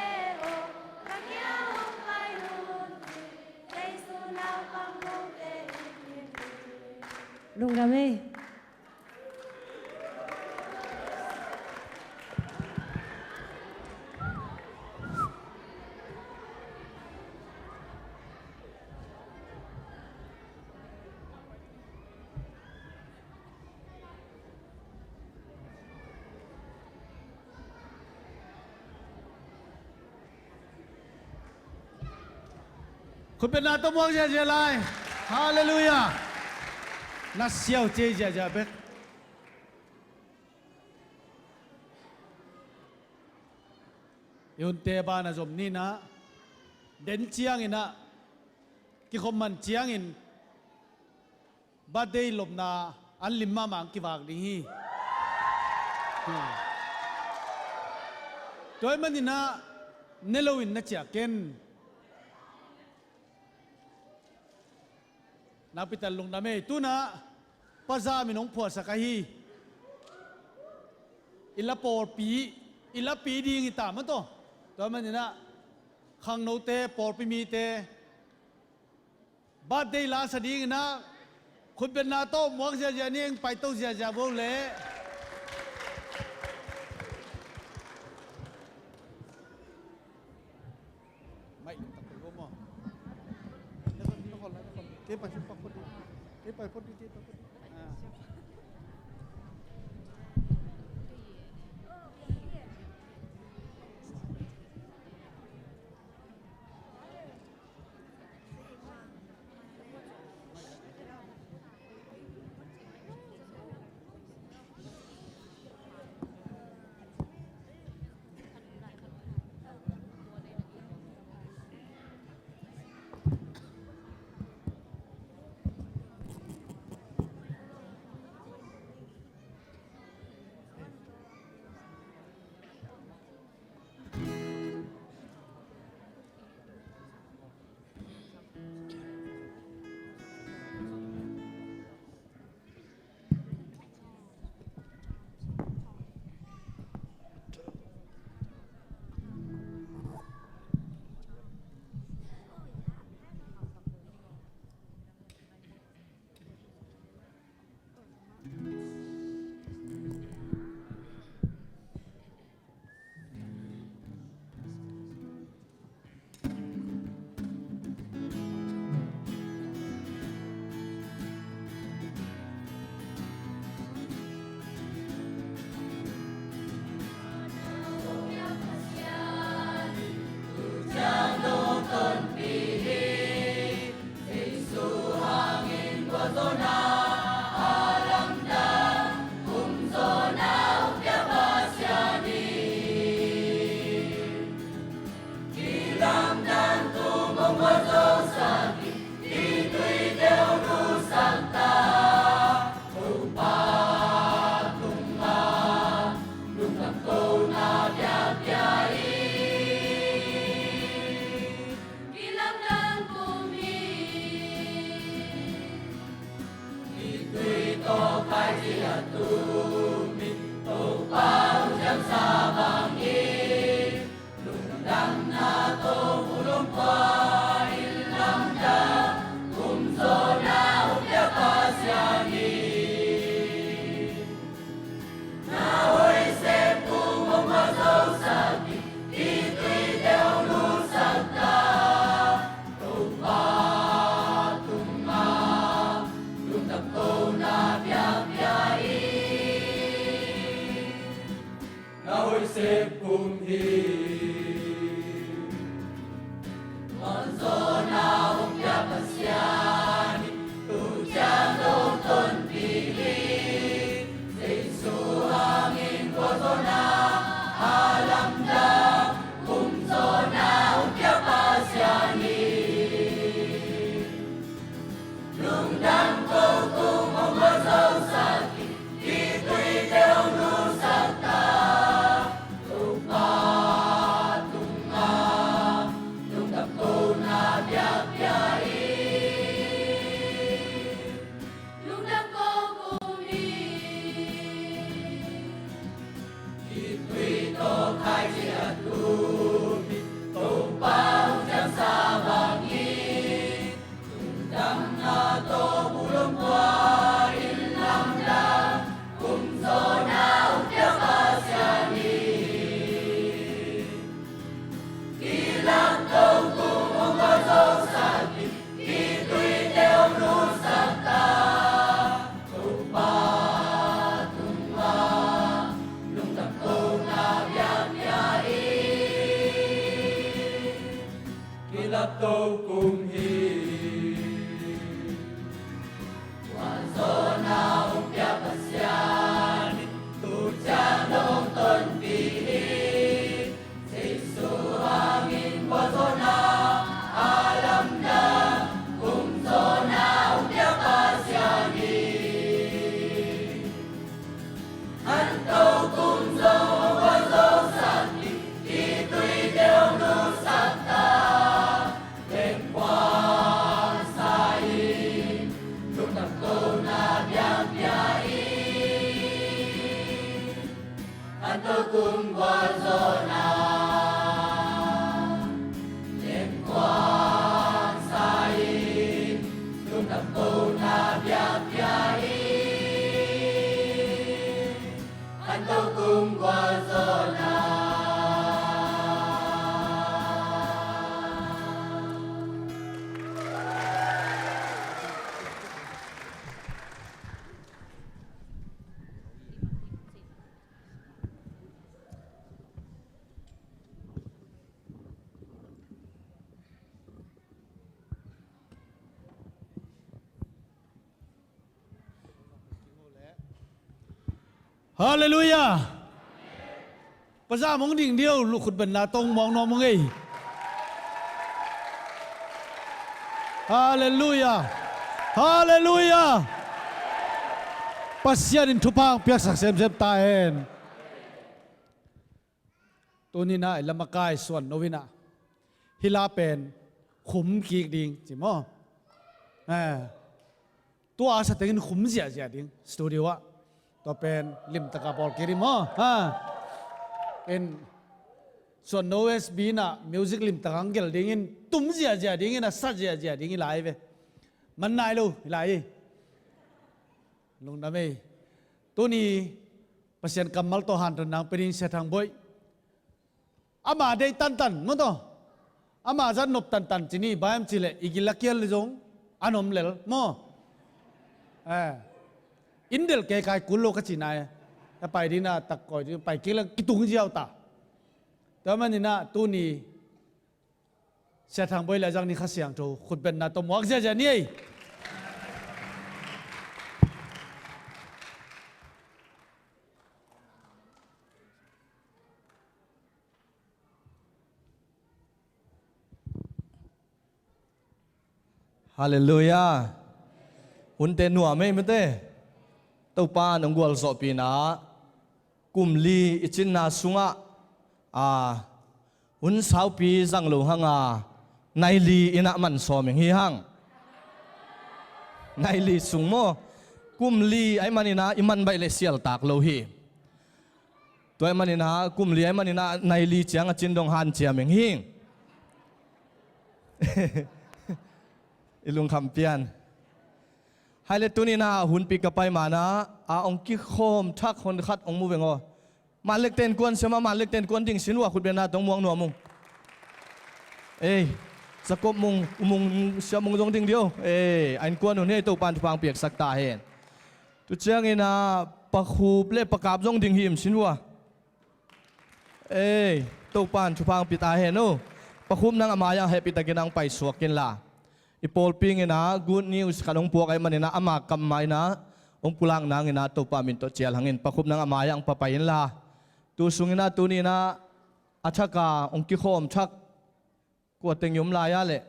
aw, ka kiang hong pai un ci. Jesu naupang note i kim hi. Lungdam ei. Khutbetna tawh muak ziahziah lai. Halleluiah. Na siau ciai ziahziah bek. I hunte banah zom ni in ah, den ciangin ah, kikhop man ciangin, birthday lopna an lim mahmah ang kivak ding hi. Tua ahih manin ah ne loin na ciah ken. Nakpi tak lungdam ei. Tu in ah Pa Zam in hong phuahsak ahi. I la pawlpi, i lapi ding hi ta mah tawh. Tua ahih manin ah khangnote, pawlpi mite, birthday la sa dingin ah, khutbetna tawh muak ziahziah ni eng, paito ziahziah vo leh. Mai, tak vo maw. Kei pai phot ding, kei pai phot ding, kei pai phot ding. Ah. Halleluiah. Paza mong ding dih uh, lukhut benna tong mong nuam mong ei. Halleluiah. Halleluiah. Pasian in thupha piaksak semsem ta hen. Tuni-in ah i lamakai Suan No in ah hih la pen khum kik ding ci maw? Eh, tua a sa tengin khum ziahziah ding studio ah. Tua pen limtaka bawl kik ding maw? Ha. In Suan No S B in ah music limtaka ang gel dingin tum ziahziah dingin a sa ziahziah ding hi lai ve. Man nai lo hi lai hi. Lungdam ei. Tuni Pasian kammal tawh hanthawn nang pia ding Sia Thang Boih. Ama deih tantan maw taw. Ama zat nop tantan ci ni, bang hiam cih leh i gil a kial zong a nuam lel maw. Eh. Inn delh kei kai kul lo ka ci nai. A pai ding na tak koi ding pai kik leng kitung ziau ta. Tua manin ah tuni Sia Thang Boih leh a zang ni Kha Siangtho khutbetna tawh muak ziahziah ni ei. Halleluiah. Hunte nuam ei mate. Topa nong gualzawhpihna ah kum li i cinna sungah, a, hun saupi zang lo hanga nai li in ah man sawm ing hi hang. Nai li sung maw? Kum li ahih manin ah i man baih leh sialtak lo hi. Tua ahih manin ah kum li ahih manin ah nai li ciang a cin dong hanciam ing hi. I lungkham pian. Hai le tuni-in ah hunpi ka pai ma-in ah a hong kikhawm thak hon khat hong mu veng aw. Manlekte innkuan siam a, Manlekte innkuan ding sin uh a, khutbetna tawh muak nuam ung. Ei, Jacob Mung, U Mung, Sia Mung zong ding dih o. Ei, a innkuan un hi, Topa'n thupha hong piaksak ta hen. Tu ciangin ah Pa Khup le Pa Kap zong ding hi im sin uh a. Ei, Topa'n thupha hong pia ta hen o. Pa Khup nang a mai-ah hehpih takin hong paisuak inla. I pawlpi in ah good news khat hong puak ahih manin ah ama kam mah in ah hong pulak nangin ah Topa min tawh cial hangin Pa Khup nang a mai-ah hong papai inla. Tu sungin ah tuni-in ah a thak a hong kikhawm thak kua teng i om lai a leh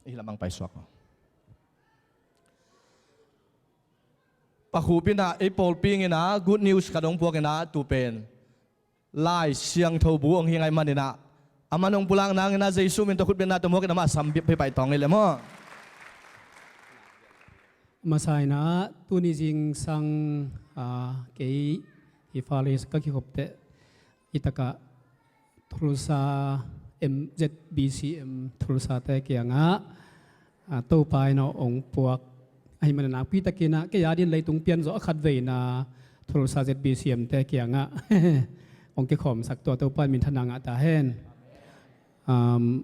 i lamang paisuak. Pa Khup in ah ei pawlpi in ah good news khat hong puak in ah tu pen Lai Siangtho bu hong hi ngai manin ah, aman hong pulak nangin ah Jesu min tawh khutbetna tawh muak in amah sam pi pai tawng hi leh maw. Masa in ah tuni zingsang, ah, kei hi Far East ka kikhop teh i tak ah Tulsa M Z B C M Tulsa te kiangah, ah, Topa in ah hong puak ahih manin ah nakpi takin ah kei a dingin leitung pian zawh a khatveina Tulsa Z B C M te kiangah hong kikhawmsak, tua Topa in minthanna ngah ta hen. Um,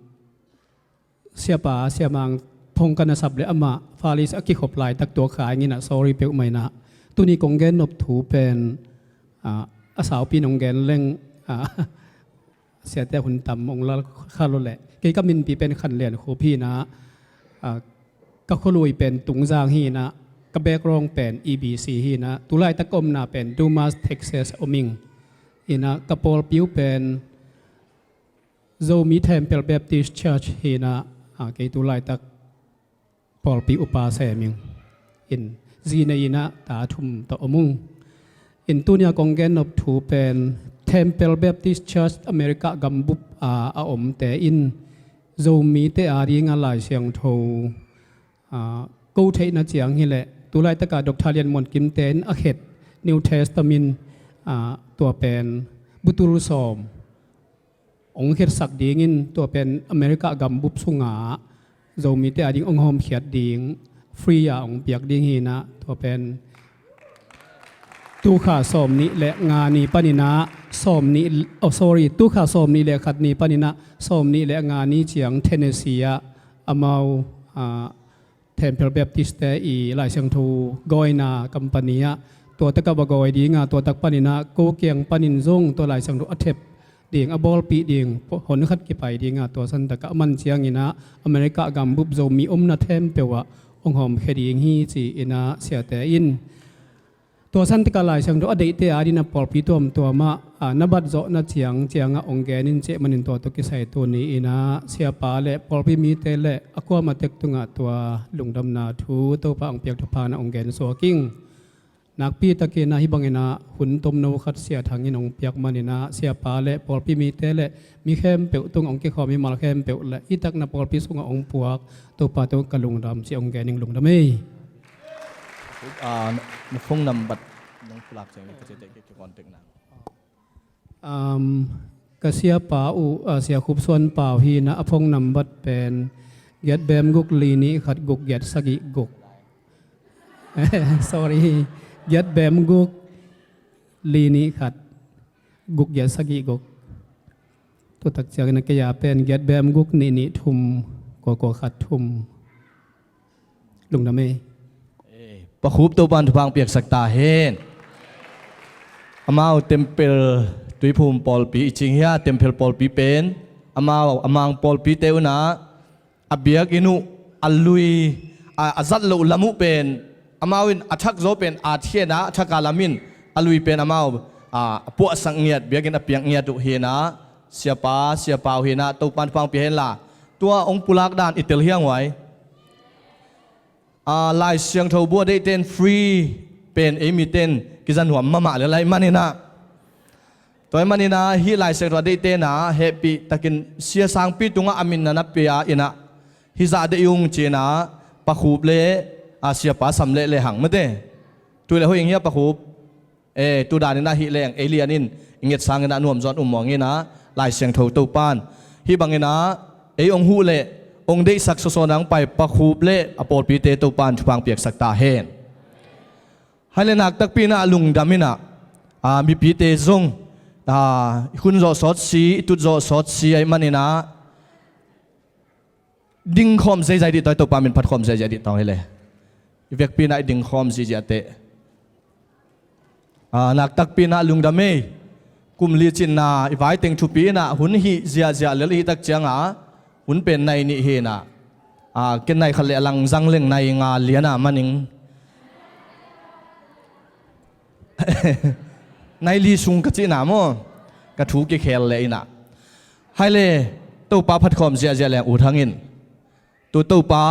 Siapa, Sia Mang phone ka na sap leh amah Far East a kikhop laitak tua kha ing in ah sorry peuhmah in ah. Tuni kong gen nop thu pen, ah, a saupi in hong gen leng, ah, siate hun tam hong lal kha lo leh. Kei ka minpi pen Khan Lian Khup hi in ah, ah, ka khualui pen Tungzang hi in ah, ka background pen E B C hi in ah, tu laitak ka omna pen Dumas, Texas om ing. In ah ka pawlpi uh pen Zomi Temple Baptist Church hi in ah, ah, kei tu laitak pawlpi upa sem ing. In zi nei in ah ta thum tawh om ung. In tuni a kong gen nop thu pen Temple Baptist Church America gambup a, a omte in Zomite a ding a Lai Siangtho, ah, ko theihna ciang hi leh tu laitak a Doctor Lian Muan Kim te in a khet New Testament, ah, tua pen butul sawm hong khetsak dingin tua pen America gambup sungah Zomite a ding hong hawmkhiat ding free a hong piak ding hi in ah, tua pen tu kha sawm nih le nga ni panin ah sawm nih, oh, sorry, tu kha sawm nih le khat ni panin ah sawm nih le nga ni ciang Tennessee ah amau, ah, Temple Baptist te i Lai Siangtho gawina company ah tua tak a va gawi ding a, tua tak panin ah ko kiang panin zong tua Lai Siangtho a thep ding, a bawlpih ding hon khat kipai ding a, tua san tak a man ciangin ah America gambup Zomi omna khempeuh ah hong hawmkhia ding hi ci-in ah siate in tua san tak a Lai Siangtho a deihte a dingin ah pawlpi tuamtuam ah, ah, na bat zawhna ciang ciangah hong gen in cih manin tua tawh kisai tuni in ah siapa le pawlpi mite le a kuamah tek tungah tua lungdamna thu Topa hong piak thupha in ah hong gen suak ing. Nakpi takin ah hih bangin ah hun tomno khat Sia Thang in hong piak manin ah siapa le pawlpi mite le mi khempeuh tungah hong kikhawm mimal khempeuh le hih tak na pawlpi sungah hong puak Topa tungah ka lungdam ci hong gen ing. Lungdam ei. Ah, na phone number nong pulak ciang ka ciate ki contact na. Um, ka siapa uh, ah, Sia Khup Suan Pau hi in ah, a phone number pen giat bem guk li nih khat guk giat sagih guk. Sorry, giat bem guk li nih khat guk giat sagih guk. Tua tak ciangin ah kei a pen giat bem guk nih nih thum kua kua khat thum. Lungdam ei. Pa Khup Topa'n thupha hong piaksak ta hen. Amau Temple Tuiphum pawlpi i cing hi a, Temple pawlpi pen amau a mang pawlpite un ah a biakinn uh a lui, a, a zat loh lam uh pen amau in a thak zaw pen at hi a, a thak a lam in a lui pen amau, a, a puahsak ngiat, biakinn a piak ngiat uh hi a, siapa, siapa uh hi a, Topa'n thupha hong pia hen la. Tua hong pulak dan i tel hi hang uai. A, Lai Siangtho bu a deihte in free pen ei mite in kiza nuam mahmah lel ahih manin ah. Tua ahih manin ah hih Lai Siangtho a deihte in ah hehpih takin Sia Sangpi tungah a min na na pia in ah, Hih zah deih ung ci-in ah Pa Khup le, a, Siapa Sam leh lehang mate. Tua leh hoih ing hia Pa Khup? E, tu dan in ah hih leng ei lian in i nget sang in ah nuam zaw in um mawk ing ah, Lai Siangtho Topa'n hih bangin ah ei hong huh leh hong deihsak sawsawn a hong pai Pa Khup le a pawlpite Topa'n thupha hong piaksak ta hen. Hai leh nak takpi in ah lungdam in ah, a, mipite zong, a, i khun zawh sawt si, i tut zawh sawt si ahih manin ah dingkhawm zeizai dih tawh, Topa min phatkhawm zeizai dih tawh hi leh. I vekpi in ah i dingkhawm ziahziah teh, a, nak takpi in ah lungdam ei. Kum li cinna i vai teng thupi in ah hun hih ziahziah lel i hih tak ciang ah, hun pen nai nih hi in ah, a, ken nai khat leh a lang zang leng nai nga lian a man ing. Nai li sung ka cihna maw, ka thu kikhel leh in ah. Hai leh, Topa phatkhawm ziahziah leng U Thang in, tu Topa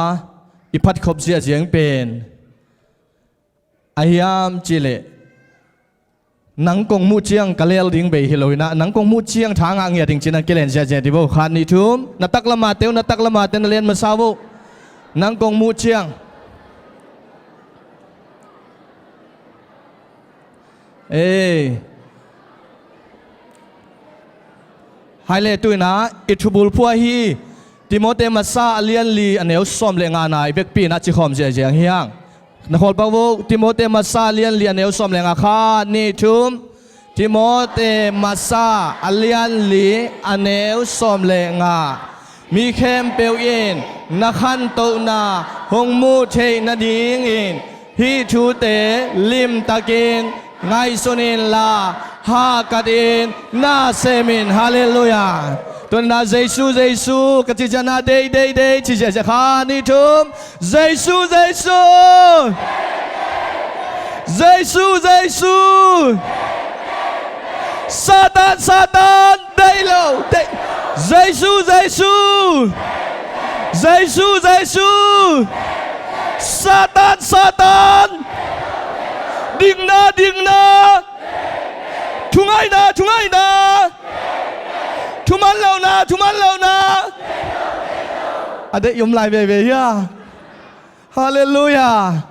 i phatkhop ziahziah pen a hiam cih leh, nang kong muh ciang ka lel ding bei hi lo in ah, nang kong muh ciang tha ngah ngiat ding ci-in ah kilen ziahziah dih vo. Khat, nih, thum. Na taklam a te uh, na taklam a te uh na len masa vo. Nang kong muh ciang. Ei. Hai leh tu in ah i thubulphuh ahi Timote masa a lian li a neu sawm leh nga na i vekpi in ah cikhawm ziahziah hi hang. Na khawl pak vo, Timote masa a lian li a neu sawm leh nga. Khat, nih, thum. Timote masa a lian li a neu sawm leh nga. Mi khempeuh in na khantohna hong muh theih nadingin hih thute limtakin ngaihsun inla, hahkat in na sem in. Halleluiah. Tu in ah Jesu, Jesu ka cih ciang ah, deih, deih, deih ci ziahziah. Khat, nih, thum. Jesu, Jesu. Jesu, Jesu. Satan, Satan. Deih lo, deih. Jesu, Jesu. Jesu, Jesu. Satan, Satan. Dingna, dingna. Thungaihna, thungaihna. Thuman lohna, thuman lohna. A deih i om lai veve hia. Halleluiah.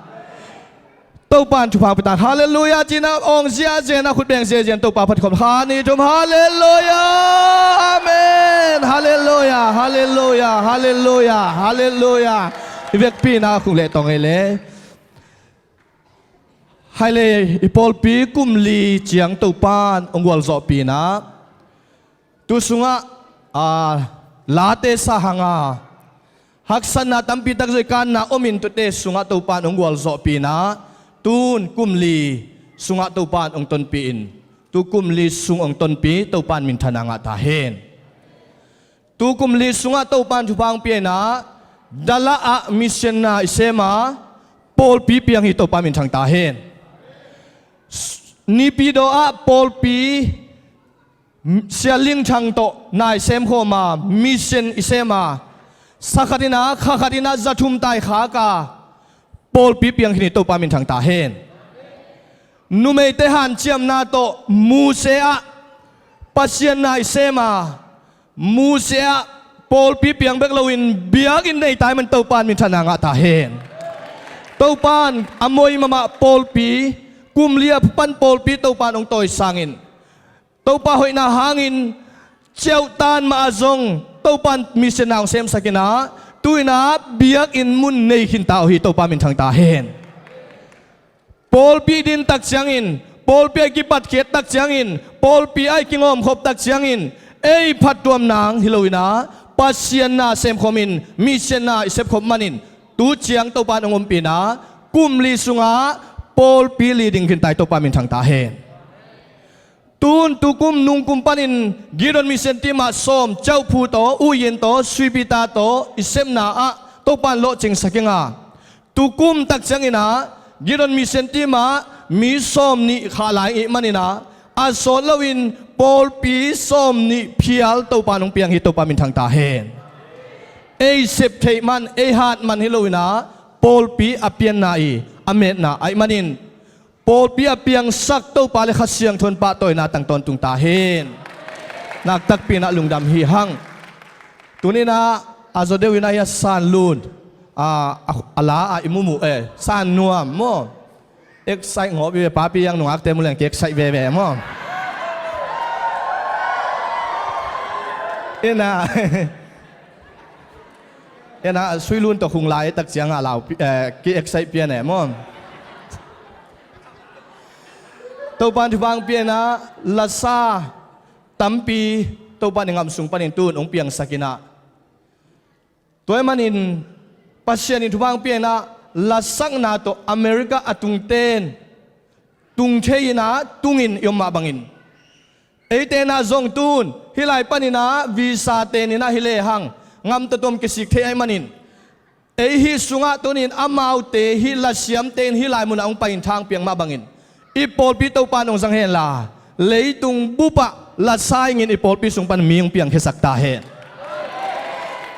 Topa in thupha hong pia ta. Halleluiah ci-in ah awng ziahziah in ah, khut beng ziahziah in Topa phatkhop. Khat, nih, thum. Halleluiah. Amen. Halleluiah. Halleluiah. Halleluiah. Halleluiah. I vekpi in ah khuk leh tawng ei leh. Hai leh, i pawlpi kum li ciang Topa in hong gualzawhpih in ah, tu sungah, a, late sa hang a, haksatna tampi tak zui kanna om in, tuate sungah Topa in hong gualzawhpih in ah, tu-in kum li sungah Topa in hong tonpih in, tu kum li sung hong tonpih Topa in minthanna ngah ta hen. Tu kum li sungah Topa in thupha hong pia in ah, Dala ah mission na i sem a, pawlpi piang hi, Topa minthang ta hen. Naypyidaw ah pawlpi, Sia Ling Thang tawh na i sem khawm a, mission i sem a, sa khat in ah, kha khat in ah za thum tai khak a, pawlpi piang khin hi, Topa minthang ta hen. Numeite hanciamna tawh Muse ah Pasian na i sem a, Muse ah pawlpi piang bek loin biakinn nei ta ahih manin Topa in minthanna ngah ta hen. Topa in a moi mahmah pawlpi, kum li a pan pawlpi Topa in hong tawisang in, Topa hoihna hangin ciauhtan mah ah zong Topa in mission na hong semsak in ah, tu-in ah biakinn mun nei khin ta uh hi, Topa minthang ta hen. Pawlpi din tak ciangin, pawlpi a kipatkhiat tak ciangin, pawlpi a kingawmkhop tak ciangin, ei phattuam nang hi loin ah, Pasian na semkhawm in, mission na i sepkhop manin, tu ciang Topa in hong ompih in ah, kum li sungah pawlpi li ding khin ta hi, Topa minthang ta hen. Tun tukum nungkum panin Gideon Mission Team ah sawm, Chauh Phu tawh, U Yin tawh, Sui Peter tawh i sepna ah Topa in lawhcingsak ing a, tukum tak ciangin ah Gideon Mission Team ah mi sawm nih khah lai ih manin ah, a sawt loin pawlpi sawm nih phial Topa in hong piang hi, Topa minthang ta hen. Ei sep theih man, ei hat man hi loin ah, pawlpi a pianna ih a metna ahih manin, pawlpi a piangsak Topa le Kha Siangtho in pahtawina tang tawntung ta hen. Nak takpi in ah lungdam hi hang. Tuni-in ah A zaw deuh in a hia San Lun, a, a, a la a i mumu, eh, San Nuam maw? Excite ngawh veve, papi ang nungakte mu leng ki excite veve maw? Ina, ina, Sui Lun tawh khung lai tak ciang a lau, eh, ki excite pian eh maw? Topan thupha pian a, lasa tampi Topan i ngam sung panin tun hong piangsak ina. Tua ahih manin Pasian in thupha pian a, lasakna tawh America a tungten tung thei ina tungin i om mah bangin, eite na zong tun hih lai panin a visa ten ina hi lehang ngam tuamtuam kisik thei ahih manin, ei hih sungah tunin amaute hih lasiamte in hih lai munah hong pai in thang piang mah bangin, i pawlpi Topan hong zang hen la, leitung bupah lasa ingin i pawlpi sung pan mi hong piangkhiasak ta hen.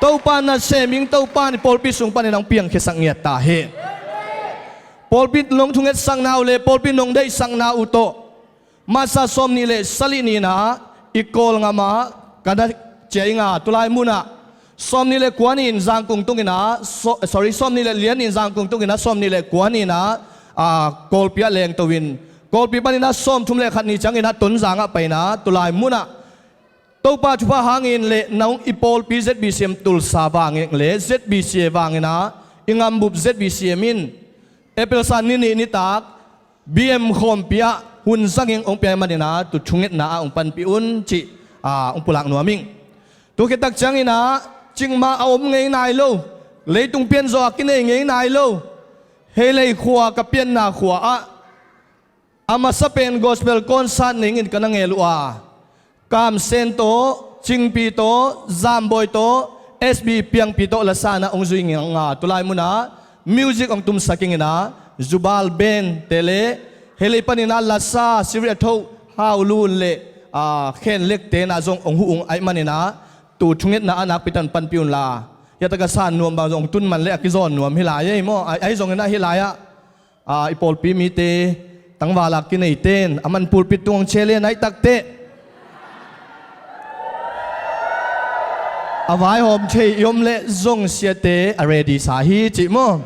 Topan nasem ing, Topan i pawlpi sung panin hong piangkhiasak ngiat ta hen. Pawlpi nong thungetsakna uh le pawlpi nong deihsakna uh tawh, masa sawmnih le sagih ni-in ah i Kawlngam ah ka na ciah ing a, tulai munah sawmnih le kua ni-in Zangkong tung ina, so-, sorry, sawmnih le li-ah ni-in Zangkong tung ina, sawmnih le kua ni-in ah, ah, Kawlpi ah lengto in, Kawlpi panin ah sawmthum le khat ni ciangin ah Tonzang ah pai ina, tulai munah Topa thupha hangin le nong i pawlpi Z B C M Tulsa vangin le Z B C A vangin ah i ngambup Z B C M in April sang ni nih nitak B M khawmpi ah hun zangin hong pia ahih manin ah tu thungetna ah hong panpih un cih, ah, hong pulak nuam ing. Tu khit tak ciangin ah Chiang Mai a om ngei nai lo, leitung pianzawh a kinei ngei nai lo, Heilei khua ka pianna khua ah a masa pen gospel concert nei ingin ka na ngel uh a, Kamsen tawh, Cingpi tawh, Zambawi tawh, S B Piangpi tawh lasa in ah hong zui ing a, tulai munah music hong tumsak ing ina, Zubal Band te le Heilei panin ah lasa Siri a tho Hau Lun le, ah, Khen Lek te in ah zong hong huh ung ahih manin ah tu thungetna ah nakpi takin panpih un la. Hia taka San Nuam bang zong hong tun man le a kizawn nuam hi lai ei maw? Ahi, ahi zongin ah hih lai ah, ah, i pawlpi mite tangval a kineiten a man pulpit tung hong ciah le nai takteh a vaihawm thei i om le zong siate a ready sa hi cih maw?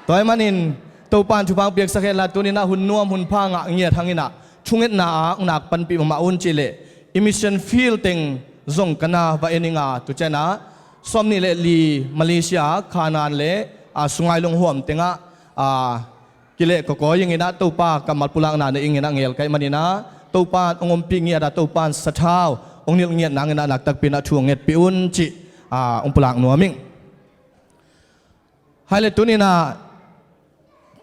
Tua ahih manin Topan thupha hong piaksak hen la, tunin ah hun nuam hun pha ngah ngiat hangin ah thungetna ah hong nak panpih mahmah un cih le i mission field teng zong ka na va en ing a, tu ciangin ah sawmnih le li Malaysia, Kanaan le, ah, Sungai Long huam tengah, ah, kileh kawkawi ing ina, Topa kammal pulakna nei ing ina ngel ka hih manin ah Topan hong ompih ngiat a, Topan sathau hong nilh ngiat nangin ah nak takpi in ah thu hong ngetpih un cih, ah, hong pulak nuam ing. Hai le tunin ah,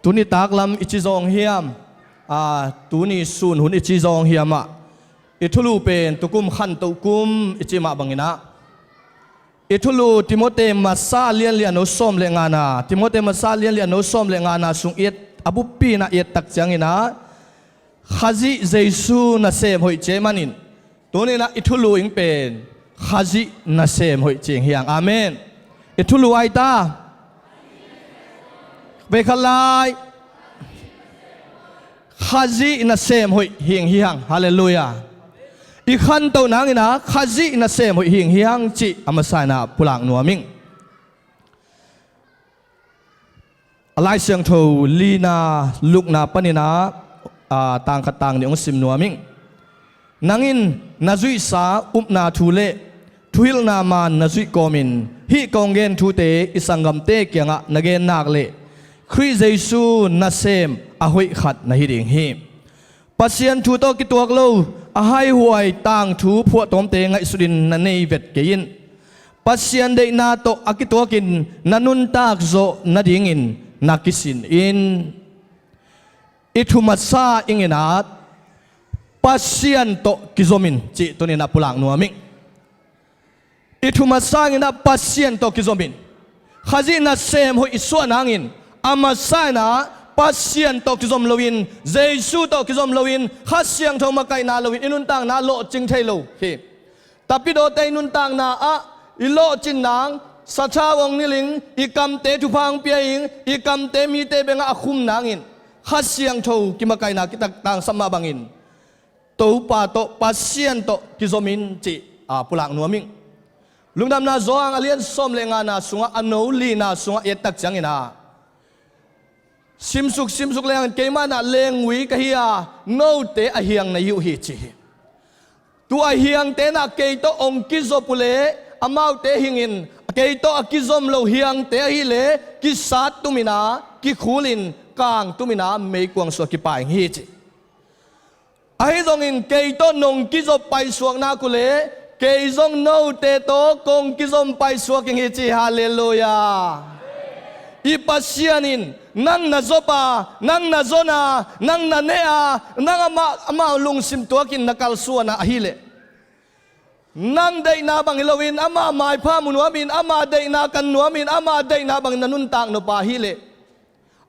tuni taklam i ci zawng hiam, ah, tuni sun hun i ci zawng hiam ah, i thulu pen tukum khantoh kum i ci mah bangin ah, i thulu Timote masa lianlian no sawm le ngana, Timote masa lianlian no sawm le ngana sung i et, a buppi in ah i et tak ciangin ah, Khazih Jesu nasem hoih ci ahih manin, tunin ah i thulu ing pen Khazih nasem hoih ci ing hi hang. Amen. I thulu ai ta. Veikhat lai. Khazih nasem hoih hi ing hi hang. Halleluiah. I khantoh nangin ah Khazih nasem hoih hi ing hi hang cih a masa in ah pulak nuam ing. A Lai Siangtho lina, Lukna panin ah, ah, tang khat tang nih hong sim nuam ing. Nang in na zuihsa upna thu le thuhilhna maan na zuih kawmin hih kong gen thute i sanggamte kiangah na gen nak leh Khrih Jesu nasem a hoih khat na hi ding hi. Pasian thu tawh kituak lo a haihuai tangthu phuahtawmte ngaihsutin na nei vet kei in. Pasian deihna tawh a kituakin na nuntak zawh nadingin na kisin in. I thu masa ing in ah Pasian tawh kizom in cih tunin ah pulak nuam ing. I thu masa ing in ah Pasian tawh kizom in. Khazih nasem hoih i suah nangin a masa in ah Pasian tawh kizom loin, Jesu tawh kizom loin, Kha Siangtho makaihna loin i nuntakna lawhcing thei lo hi. Tapidawte i nuntakna ah i lawhcin nang, sathau hong nilh ing, i kamte thupha hong pia ing, i kamte mite bengah a khum nangin Kha Siangtho kimakaihna kitak tangsap mah bangin Topa tawh, Pasian tawh kizom in cih, ah, pulak nuam ing. Lungdamna Johan a lian sawm le ngana sungah a no lina sungah i et tak ciangin ah, simsuk simsuk leng keimah in ah lengui ka hi a, note a hiang na hi uh hi ci hi. Tua hiangte in ah kei tawh hong kizop uh leh amaute hingin, kei tawh a kizom lo hiangte ahih leh kisat tumin ah, kikhulin kang tumin ah meikuang sungah kipai hi ci. Ahi zongin kei tawh nong kizop paisuak nak uh leh kei zong note tawh kong kizom paisuak ing hi ci. Halleluiah. I Pasian in nang na zop a, nang na zon a, nang na neh a, nang amah, amah lungsim tuakin na kalsuan a ahih leh, nang deihna bang hi loin ama maipha mu nuamin, ama deihna kan nuamin, ama deihna bangin na nuntak nop a ahih leh,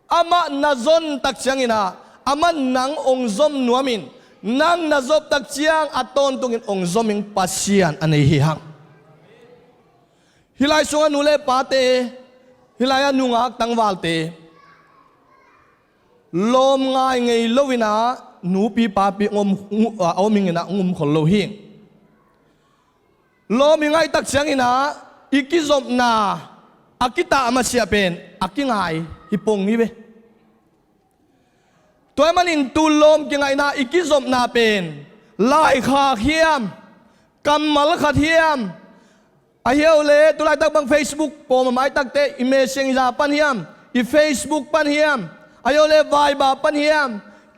amah na zon tak ciangin ah, amah nang hong zom nuamin, nang na zop tak ciang a tawntungin hong zom ing Pasian a nei hi hang. Hih lai sungah nu le pate, hih lai-ah nungak tangvalte, lawm ngai ngei loin ah nupi papi hong om, a om ingin ah hong um khol lo hi. Lawm i ngaih tak ciangin ah i kizopna a kitah masiah pen a kingai hi pong hi ve. Tua ahih manin tu lawm kingaihna i kizopna pen laikhak hiam, kammal khat hiam, ahi leh tu laitak bang Facebook pawm a maitakte i Messenger pan hiam, i Facebook pan hiam, ahi leh Viber pan hiam,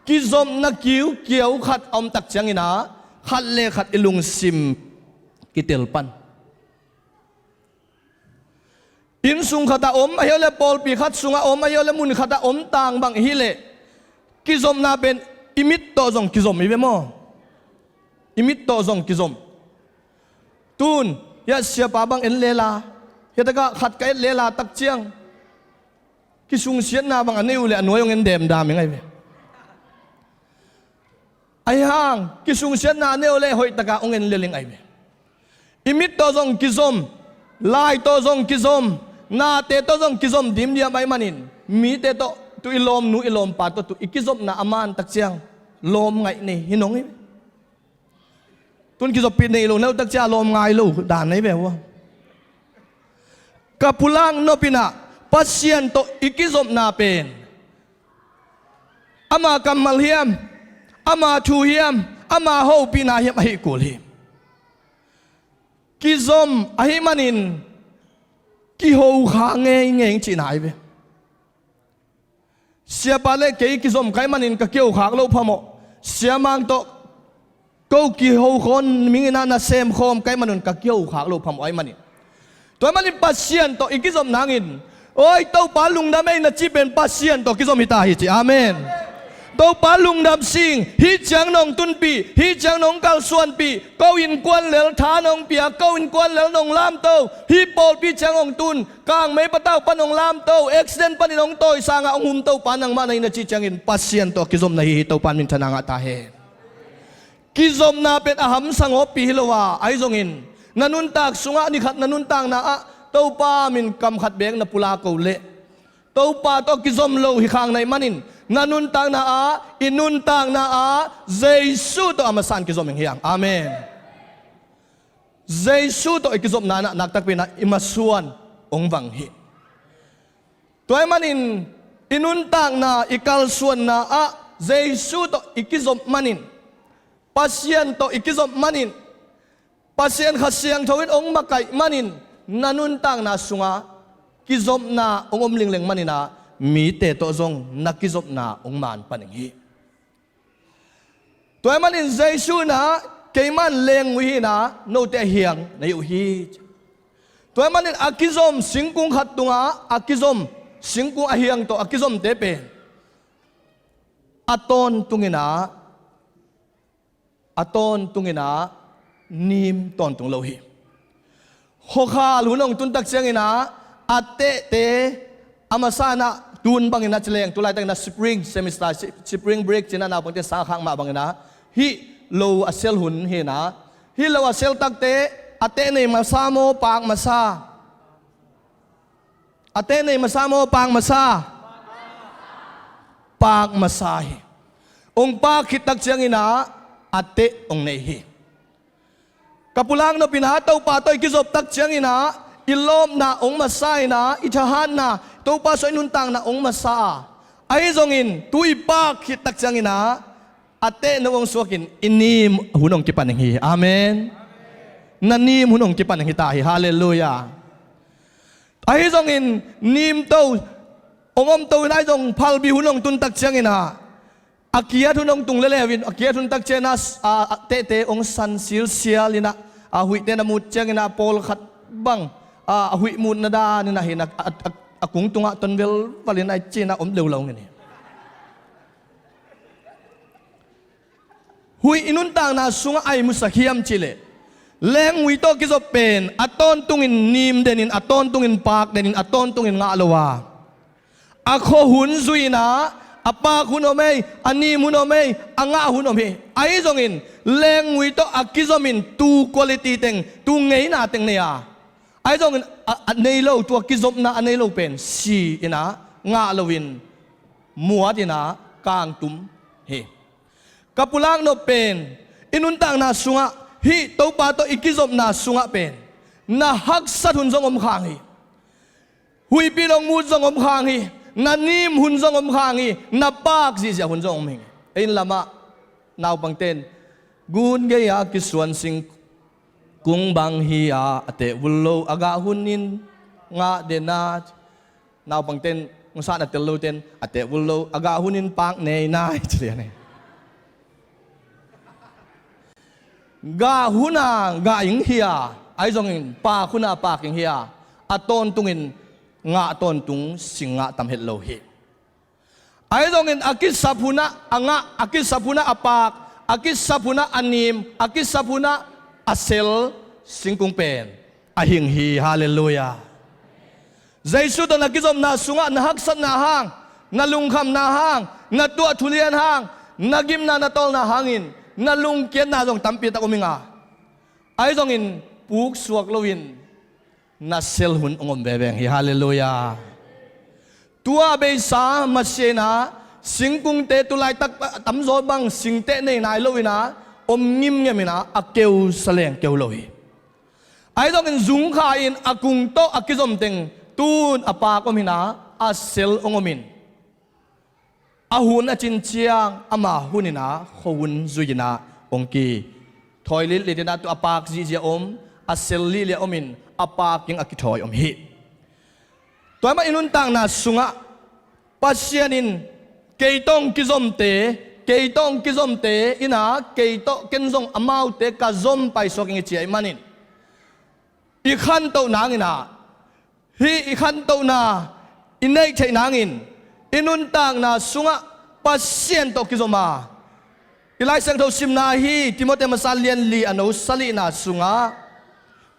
kizopna kiukiau khat a om tak ciangin ah khat le khat i lungsim kitel pan. Innsung khatah om, ahi leh pawlpi khat sungah om, ahi leh mun khatah om tang bang i hih leh, kizopna pen i mit tawh zong kizom hi ve maw? I mit tawh zong kizom. Tun hiah siapa bang en lela, hiah takah khat ka et lela tak ciang, kisungsiatna bang a nei uh leh a nuai hong en demdam ing ahi ve. Ahi hang kisungsiatna a nei uh leh hoih takah hong en lel ing ahi ve. I mit tawh zong kizom, lai tawh zong kizom, nate tawh zong kizom dimdiam ahih manin, mite tawh, tu i lawmnu i lawmpa tawh tu i kizopna a man tak ciang lawm ngaih nei hi nong hi. Tun kizoppih nei lo na uh tak ciang lawm ngai lo dan na hi ve uh. Ka pulak nop in ah Pasian tawh i kizopna pen ama kammal hiam, ama thu hiam, ama hopihna hiam ahih kul hi. Kizom ahih manin kiho kha ngeingei cihna ahi ve. Siapa le kei kizom ka hih manin ka kiho khak loh phamawh. Siamang tawh ko kiho khawm, mingin ah na sem khawm ka hih manun ka kiho khak loh phamawh ahih manin. Tua ahih manin Pasian tawh i kizom nangin, oi Topa lungdam ei na cih pen Pasian tawh kizom hi ta hi ci. Amen. Topa lungdam sing, hih ciang nong tunpih, hih ciang nong kalsuanpih, ko innkuan lel tha nong pia, ko innkuan lel nong lamto, hih pawlpi ciang hong tun, kangmei patau pan hong lamto, accident panin hong tawisangah hong hum Topa nangmah na hi na cih ciangin Pasian tawh kizom na hi hi. Topa in minthanna ngah ta hen. Kizopna pen a hamsa ngawppih hi lo a, ahi zongin na nuntak sungah nikhat na nuntakna ah Topa min kam khat beek na pulak uh leh, Topa tawh kizom lo hi khak na hih manin na nuntakna ah, i nuntakna ah Jesu tawh a masa in kizom ing hi hang. Amen. Jesu tawh i kizopna in ah naktakpi in ah i masuan hong vang hi. Tua ahih manin i nuntakna, i kalsuanna ah Jesu tawh i kizop manin, Pasian tawh i kizop manin, Pasian Kha Siangtho in hong makaih manin na nuntakna sungah kizopna hong om lingleng manin ah mite tawh zong na kizopna hong man pan ing hi. Tua ahih manin Jesu in ah keimah in lengui hi in ah note a hiang na hi uh hi. Tua ahih manin a kizom singkung khat tungah a kizom singkung a hiang tawh a kizomte pen a tawntungin ah, a tawntungin ah nim tawntung lo hi. Khuakhal hun hong tun tak ciangin ah a tehte a masa in ah tun bangin ah ci leng tu laitakin ah spring semester, spring break ci-in ah naupangte sang a khak mah bangin ah hih lo a sel hun hi in ah, hih lo a sel takte a teh nei masa maw, paak masa? A teh nei masa maw, paak masa? Paak masa hi. Hong paak khit tak ciangin ah a teh hong nei hi. Ka pulak nop in ah Topa tawh i kizop tak ciangin ah i lawpna hong masa in ah i thahatna, Topa sungah i nuntakna hong masa a, ahi zongin tu i pak khit tak ciangin ah a tehna uh hong suakin i nim hun hong kipan ding hi. Amen. Na nim hun hong kipan ding hi ta hi. Halleluiah. Ahi zongin nimto hong omto in, ahi zong phalbi hun hong tun tak ciangin ah a kiat hun hong tung leuleu in, a kiat hun tak ciangin ah a, a tehte hong san silsial in ah, a huihte na mut ciangin ah pawlkhat bang a, a huih mutna dan in ah hi in ah, a, a, a kung tungah ton velval in ah i cih in ah om leuleu ing hi. Huih i nuntakna sungah ai musak hiam cih leh, lengui tawh kizop pen a tawntungin nim den in, a tawntungin pak den in, a tawntungin ngah lo a, a khua hun zui in ah a pak hun om ei, a nim hun om ei, a ngah hun om hi. Ahi zongin lengui tawh a kizom in tu quality teng, tu ngeina teng nei a, ahi zongin a, a nei lo, tua kizopna a nei lo pen si in ah ngah loin muat in ah kangtum hi. Ka pulak nop pen i nuntakna sungah, hih Topa tawh i kizopna sungah pen na haksat hun zong om khang hi. Huihpi in hong mut zong om khang hi. Na nim hun zong om khang hi. Na pak zihziah hun zong om hi. Ei inn lamah naupangte in gun gei-a kisuan singkung bang hi a, a teh vul lo a gah hun in ngah den a, naupangte in, nusahna tel lote in, a teh vul lo a gah hun in pak nei nai ci lian hi. Gah hun a gah ing hi a, ahi zongin pak hun a pak ing hi a, a tawntungin ngah tawntung sing ngah tam het lo hi. Ahi zongin a kisap hun ah a ngah, a kisap hun ah a pak, a kisap hun ah a nim, a kisap hun ah a sel singkung pen a hing hi. Halleluiah. Jesu tawh na kizopna sungah na haksatna hang, na lungkhamna hang, na tuah thulian hang, na gimna na tawlna hangin na lungkiatna zong tampi tak om ing a, ahi zongin puksuak loin na sel hun hong om veve hi. Halleluiah. Tua beisa masiah in ah singkungte tu laitak a tamzaw bang singteh nei nai lo in ah om ngimngem in ah a keu sa leng keu lo hi. Ahi zongin zungkha in a kung tawh a kizom teng tun a pak om hi in ah a sel hong om in, a hun a cin ciang ama hun in ah khua hun zui in ah hong kithawi litlit in ah, tu a pak zihziah om, a sel liahliah om in a pak in a kithawi om hi. Tua ahih manin i nuntakna sungah Pasian in kei tawh hong kizomte, kei tawh hong kizomte in ah kei tawh ken zong amaute ka zom paisuak ing hi ci ahih manin, i khantoh nang in ah, hih i khantohna i neih theih nangin i nuntakna sungah Pasian tawh kizom a, i Lai Siangtho simna hi, Timoti masa lian li a no sagihna sungah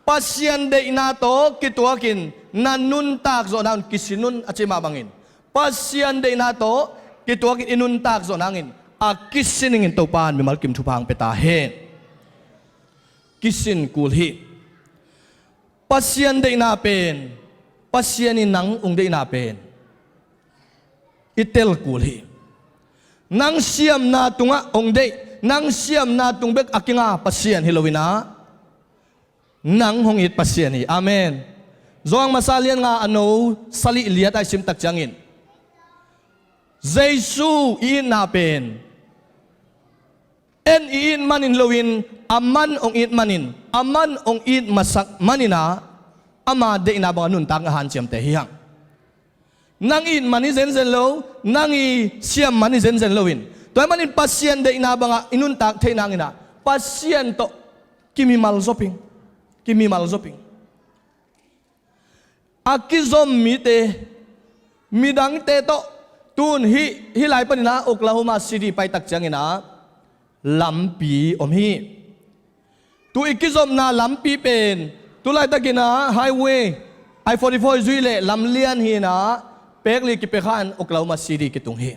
Pasian deihna tawh kituakin na nuntak zawh nangin kisin un a ci mah bangin, Pasian deihna tawh kituakin i nuntak zawh nangin a kisin dingin Topa in mimal kim thupha hong pia ta hen. Kisin kul hi. Pasian deihna pen, Pasian in nang hong deihna pen i tel kul hi. Nang siamna tungah hong deih, nang siamna tung bek a kinga Pasian hi lo in ah, nang hong it Pasian hi. Amen. Johan masa lian nga a no sagih liat ah i sim tak ciangin, Jesu i itna pen en i it manin loin, aman hong it manin, aman hong it masak manin ah ama deihna bangah nuntak a hanciamte hi hang. Nang it man hi zenzen lo, nang i siam man hi zenzen loin, tua ahih manin Pasian deihna bangah i nuntak theih nangin ah Pasian tawh kimimal zop ing, kimimal zop ing. A kizom mite, midangte tawh, tun hih, hih lai panin ah Oklahoma City pai tak ciangin ah lampi om hi. Tu i kizopna lampi pen tu laitakin ah highway, I forty-four zui leh lam lian hi in ah, pek li kipia kha in Oklahoma City kitung hi.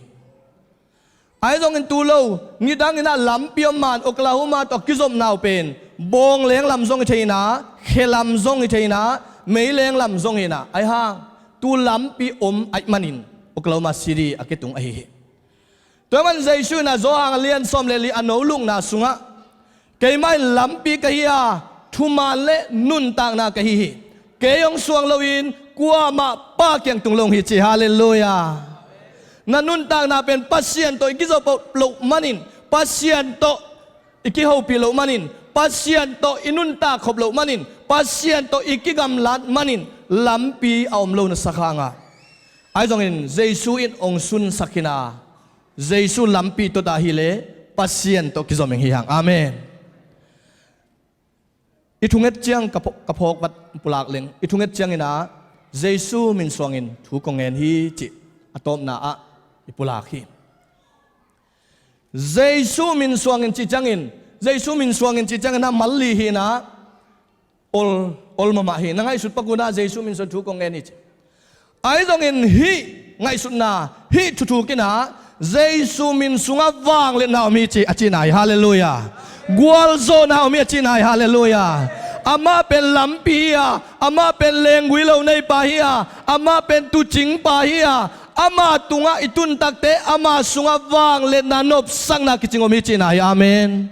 Ahi zongin tu lo, nidangin ah lampi om man Oklahoma tawh kizopna uh pen bawng leng lam zong hi thei in ah, khe lam zong hi thei in ah, mei leng lam zong hi in ah, ahi hang tu lampi om ahih manin Oklahoma City a kitung ahi hi. Tua ahih manin Jesu in ah Johan a lian sawm le li a no lukna sungah, keimah in lampi ka hi a, thuman le nuntakna ka hi hi. Kei hong suang loin kuamah Pa kiang tung lo hong hi ci. Halleluiah. Na nuntakna pen Pasian tawh i kizop loh manin, Pasian tawh i kihopih loh manin, Pasian tawh i nuntak khop loh manin, Pasian tawh i kigamlat manin lampi a om lo na sak hang a, ahi zongin Jesu in hong sunsak hi na, Jesu lampi tuata hi le Pasian tawh kizom ing hi hang. Amen. I thunget ciang ka pho-, ka phawk vat pulak leng, i thunget ciangin ah Jesu min suangin thu kong ngen hi cih a tawpna ah i pulak hi. Jesu min suangin cih ciangin, Jesu min suangin cih ciangin ah mal li hi na, ol, ol mahmah hi. Na ngaihsut pak un ah Jesu min suangin thu kong ngen hi cih. Ahi zongin hih ngaihsutna, hih thuthuk in ah Jesu min sungah vangliatna om hi ci a cihna hi. Halleluiah. Gualzawhna om hi a cihna hi. Halleluiah. Amah pen lampi hi a, amah pen lenggui lo neipa hi a, amah pen tuucingpa hi a, ama tungah i tun takteh ama sungah vangliatna, nopsakna kicing om hi cihna hi. Amen.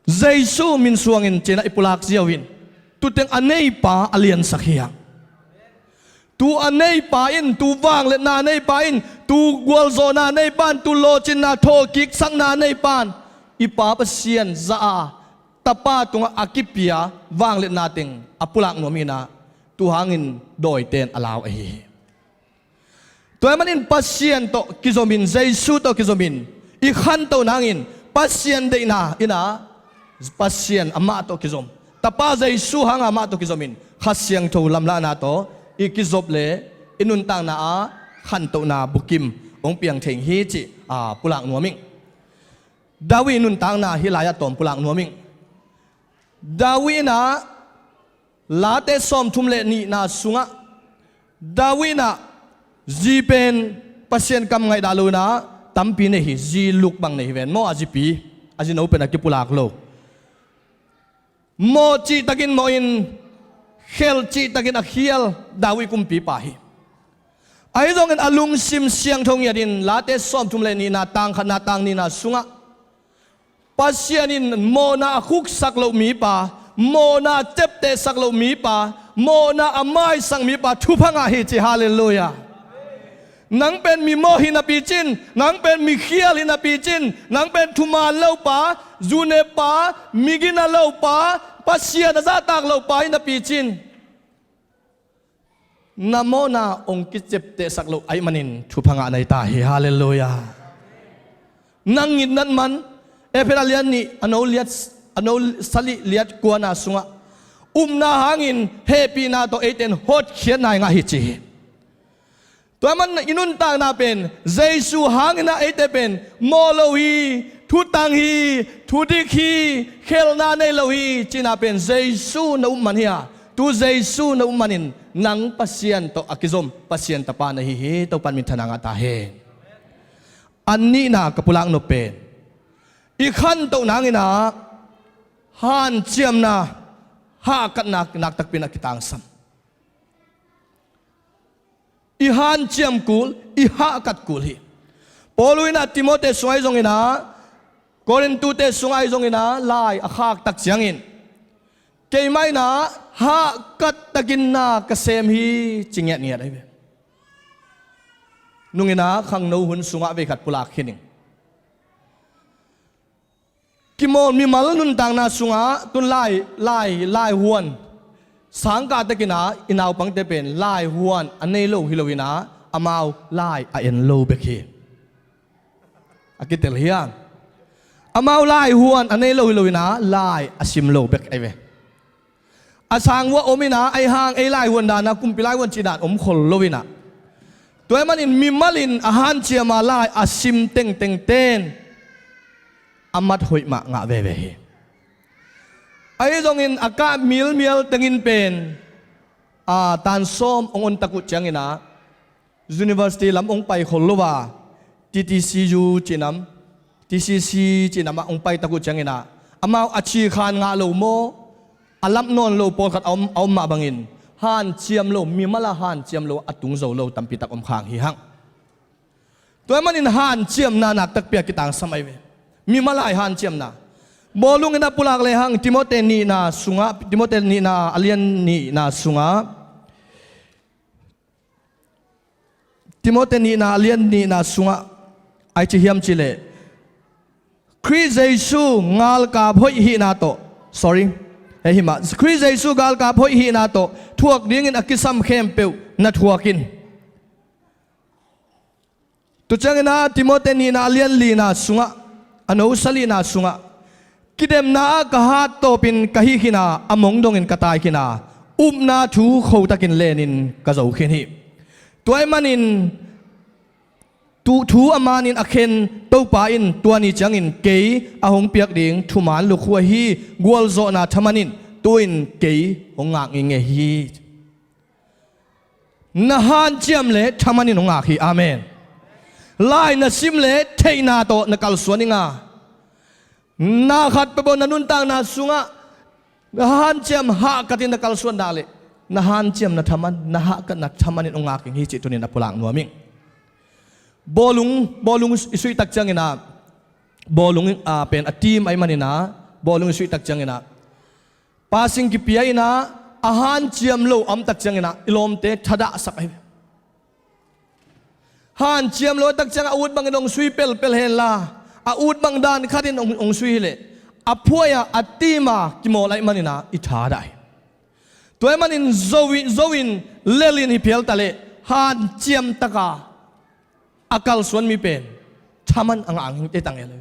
Jesu min suangin cih na i pulak ziau in, tu teng a neipa a liansak hi hang. Tu a neipa in, tu vangliatna a neipa in, tu gualzawhna a neipa in, tu lawhcinna, thawhkiksakna a neipa in i Pa Pasian za a, Tapa tungah a kipia vangliatna teng a pulak nuam hi na, tu hangin dawite in a lau ahi hi. Tua ahih manin Pasian tawh kizomin, Jesu tawh kizomin i khantoh nangin Pasian deihna in ah Pasian amah tawh kizom, Tapa Jesu hanga amah tawh kizomin Kha Siangtho lamlahna tawh i kizop le i nuntakna ah khantohna bukim hong piang thei hi cih a pulak nuam ing. David nuntakna hih lai-ah tawm pulak nuam ing. David in ah Late sawmthum le nihna sungah David in ah zi pen Pasian kam ngaihdah lo in ah tampi nei hi. Zi luk bang nei hi ven maw, a zipi, a zino pen a kipulak lo. Mawh cihtakin mawhin, khelh cihtakin a khial David kumpipa hi. Ahi zongin a lungsim siangtho ngiatin Late sawmthum le nihna tang khatna tang nihna sungah Pasian in mawhna a khuksak loh mipa, mawhna a ceptehsak loh mipa, mawhna a maisak mipa thupha ngah hi ci. Halleluiah. Nang pen mi mawh hi napi cin, nang pen mi khial hi napi cin, nang pen thuman lopa, zuneppa, migina lopa, Pasian a zahtak lopa hi napi cin, na mawhna hong kiceptehsak loh ahih manin thupha ngah na hi ta hi. Halleluiah. Nang ngitnat man, Efesa liat nih, a no liat, a no salih liat kuana sungah upna hangin hehpihna tawh eite in hotkhiatna i ngah hi ci hi. Tua ahih manin i nuntakna pen Jesu hangin ah eite pen mawh lo hi, thutang hi, thudik hi, khelhna nei lo hi cihna pen Jesu na up man hi a, tu Jesu na up manin nang Pasian tawh a kizom Pasian tapa na hi hi. Topa in minthanna ngah ta hen. A nihna ka pulak nop pen i khantoh nangin ah hanciamna, hahkatna nakpi takin a kitangsam. I hanciam kul, i hahkat kul hi. Paul in ah Timote sungah ahi zongin ah, Korinthute sungah ahi zongin ah lai a khak tak ciangin, keimah in ah hahkat takin na ka sem hi ci ngiatngiat ahi ve. Nungin ah khangno hun sungah vei khat pulak khin ing. Kimawl mimal nuntakna sungah tun lai, lai, laihuan sangkah takin ah i naupangte pen laihuan a nei lo hi loin ah amau lai a en lo bek hi. A kitel hi a. Amau laihuan a nei lo hi loin ah lai a sim lo bek ahi ve. A sang uh a om in ah, ahi hang ei laihuan dan ah, kumpi laihuan cih dan om khol lo in ah. Tua ahih manin mimal in a hanciam a lai a sim tengtengte in a mat hoih mah ngah veve hi. Ahi zongin a kah milmial teng in pen a tan sawm hong on tak uh ciangin ah, university lam hong pai khol lo a, T T C U cih nam, T C C cih nam ah hong pai tak uh ciangin ah, amau a cikhan ngah lo maw, a lap nawn lo pawlkhat a om, a om mah bangin, hanciam lo, mimal a hanciam lo, a tung zo lo tampi tak om khang hi hang. Tua ahih manin hanciamna nak takpi a kitangsam ahi ve. Mimal a i hanciamna. Bawlung in a pulak lehang Timothy nihna sungah, Timothy nihna a lian nihna sungah, Timothy nihna a lian nihna sungah ai ci hiam cileh, Khrih Jesu galkap hoih hihna tawh, sorry, hei himah, Khrih Jesu galkap hoih hihna tawh thuak dingin a kisam khempeuh na thuak in. Tu ciangin a Timothy nihna a lian lina sungah, a nosa lina sungah, kidemna ah ka hat tawpin ka hih khin a, a mong dongin ka tai khin a, upna thu khotakin lenin ka zo khin hi. Tua ahih manin tu thu a manin a khen Topa in tua ni ciangin kei a hong piak ding thuman lukhu ahi gualzawhna thaman in tu-in kei hong ngak ngei hi. Na hanciam le thaman in hong ngak hi. Amen. Lai na sim le theihna tawh na kalsuan ing a, na khat peuh na nuntakna sungah na hanciam hahkat in na kalsuan dah leh na hanciamna thaman, na hahkatna thaman in hong ngak ing hi cih tuni-in a pulak nuam ing. Bawlung, bawlung i suih tak ciangin a, bawlung, ah, pen a team ahih manin a, bawlung i suih tak ciangin a, pasing kipia in a, a hanciam lo a om tak ciangin a, i lawmte thadahsak ahi. Hanciam lo a tak ciangin a ut bangin hong sui pelpel hen la, a ut bang dan khatin hong, hong sui hileh, a phuai a, a team a kimawl ahih manin a, i thadah hi. Tua ahih manin zo in, zo in, lel in hi phial ta leh, hanciam taka a kalsuan mi pen thaman a ngak ngei tang e lo.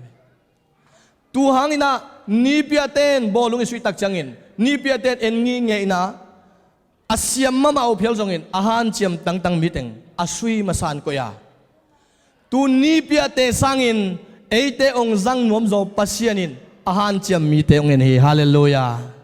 Tu hangin a, nipiaten bawlung i suih tak ciangin, nipiaten en ngingei in a, a siam mahmah uh phial zongin a hanciam tangtang mi teng a sui masa in koih a, tu nipiate sangin eite hong zang nuam zaw Pasian in a hanciam mite hong en hi. Halleluiah.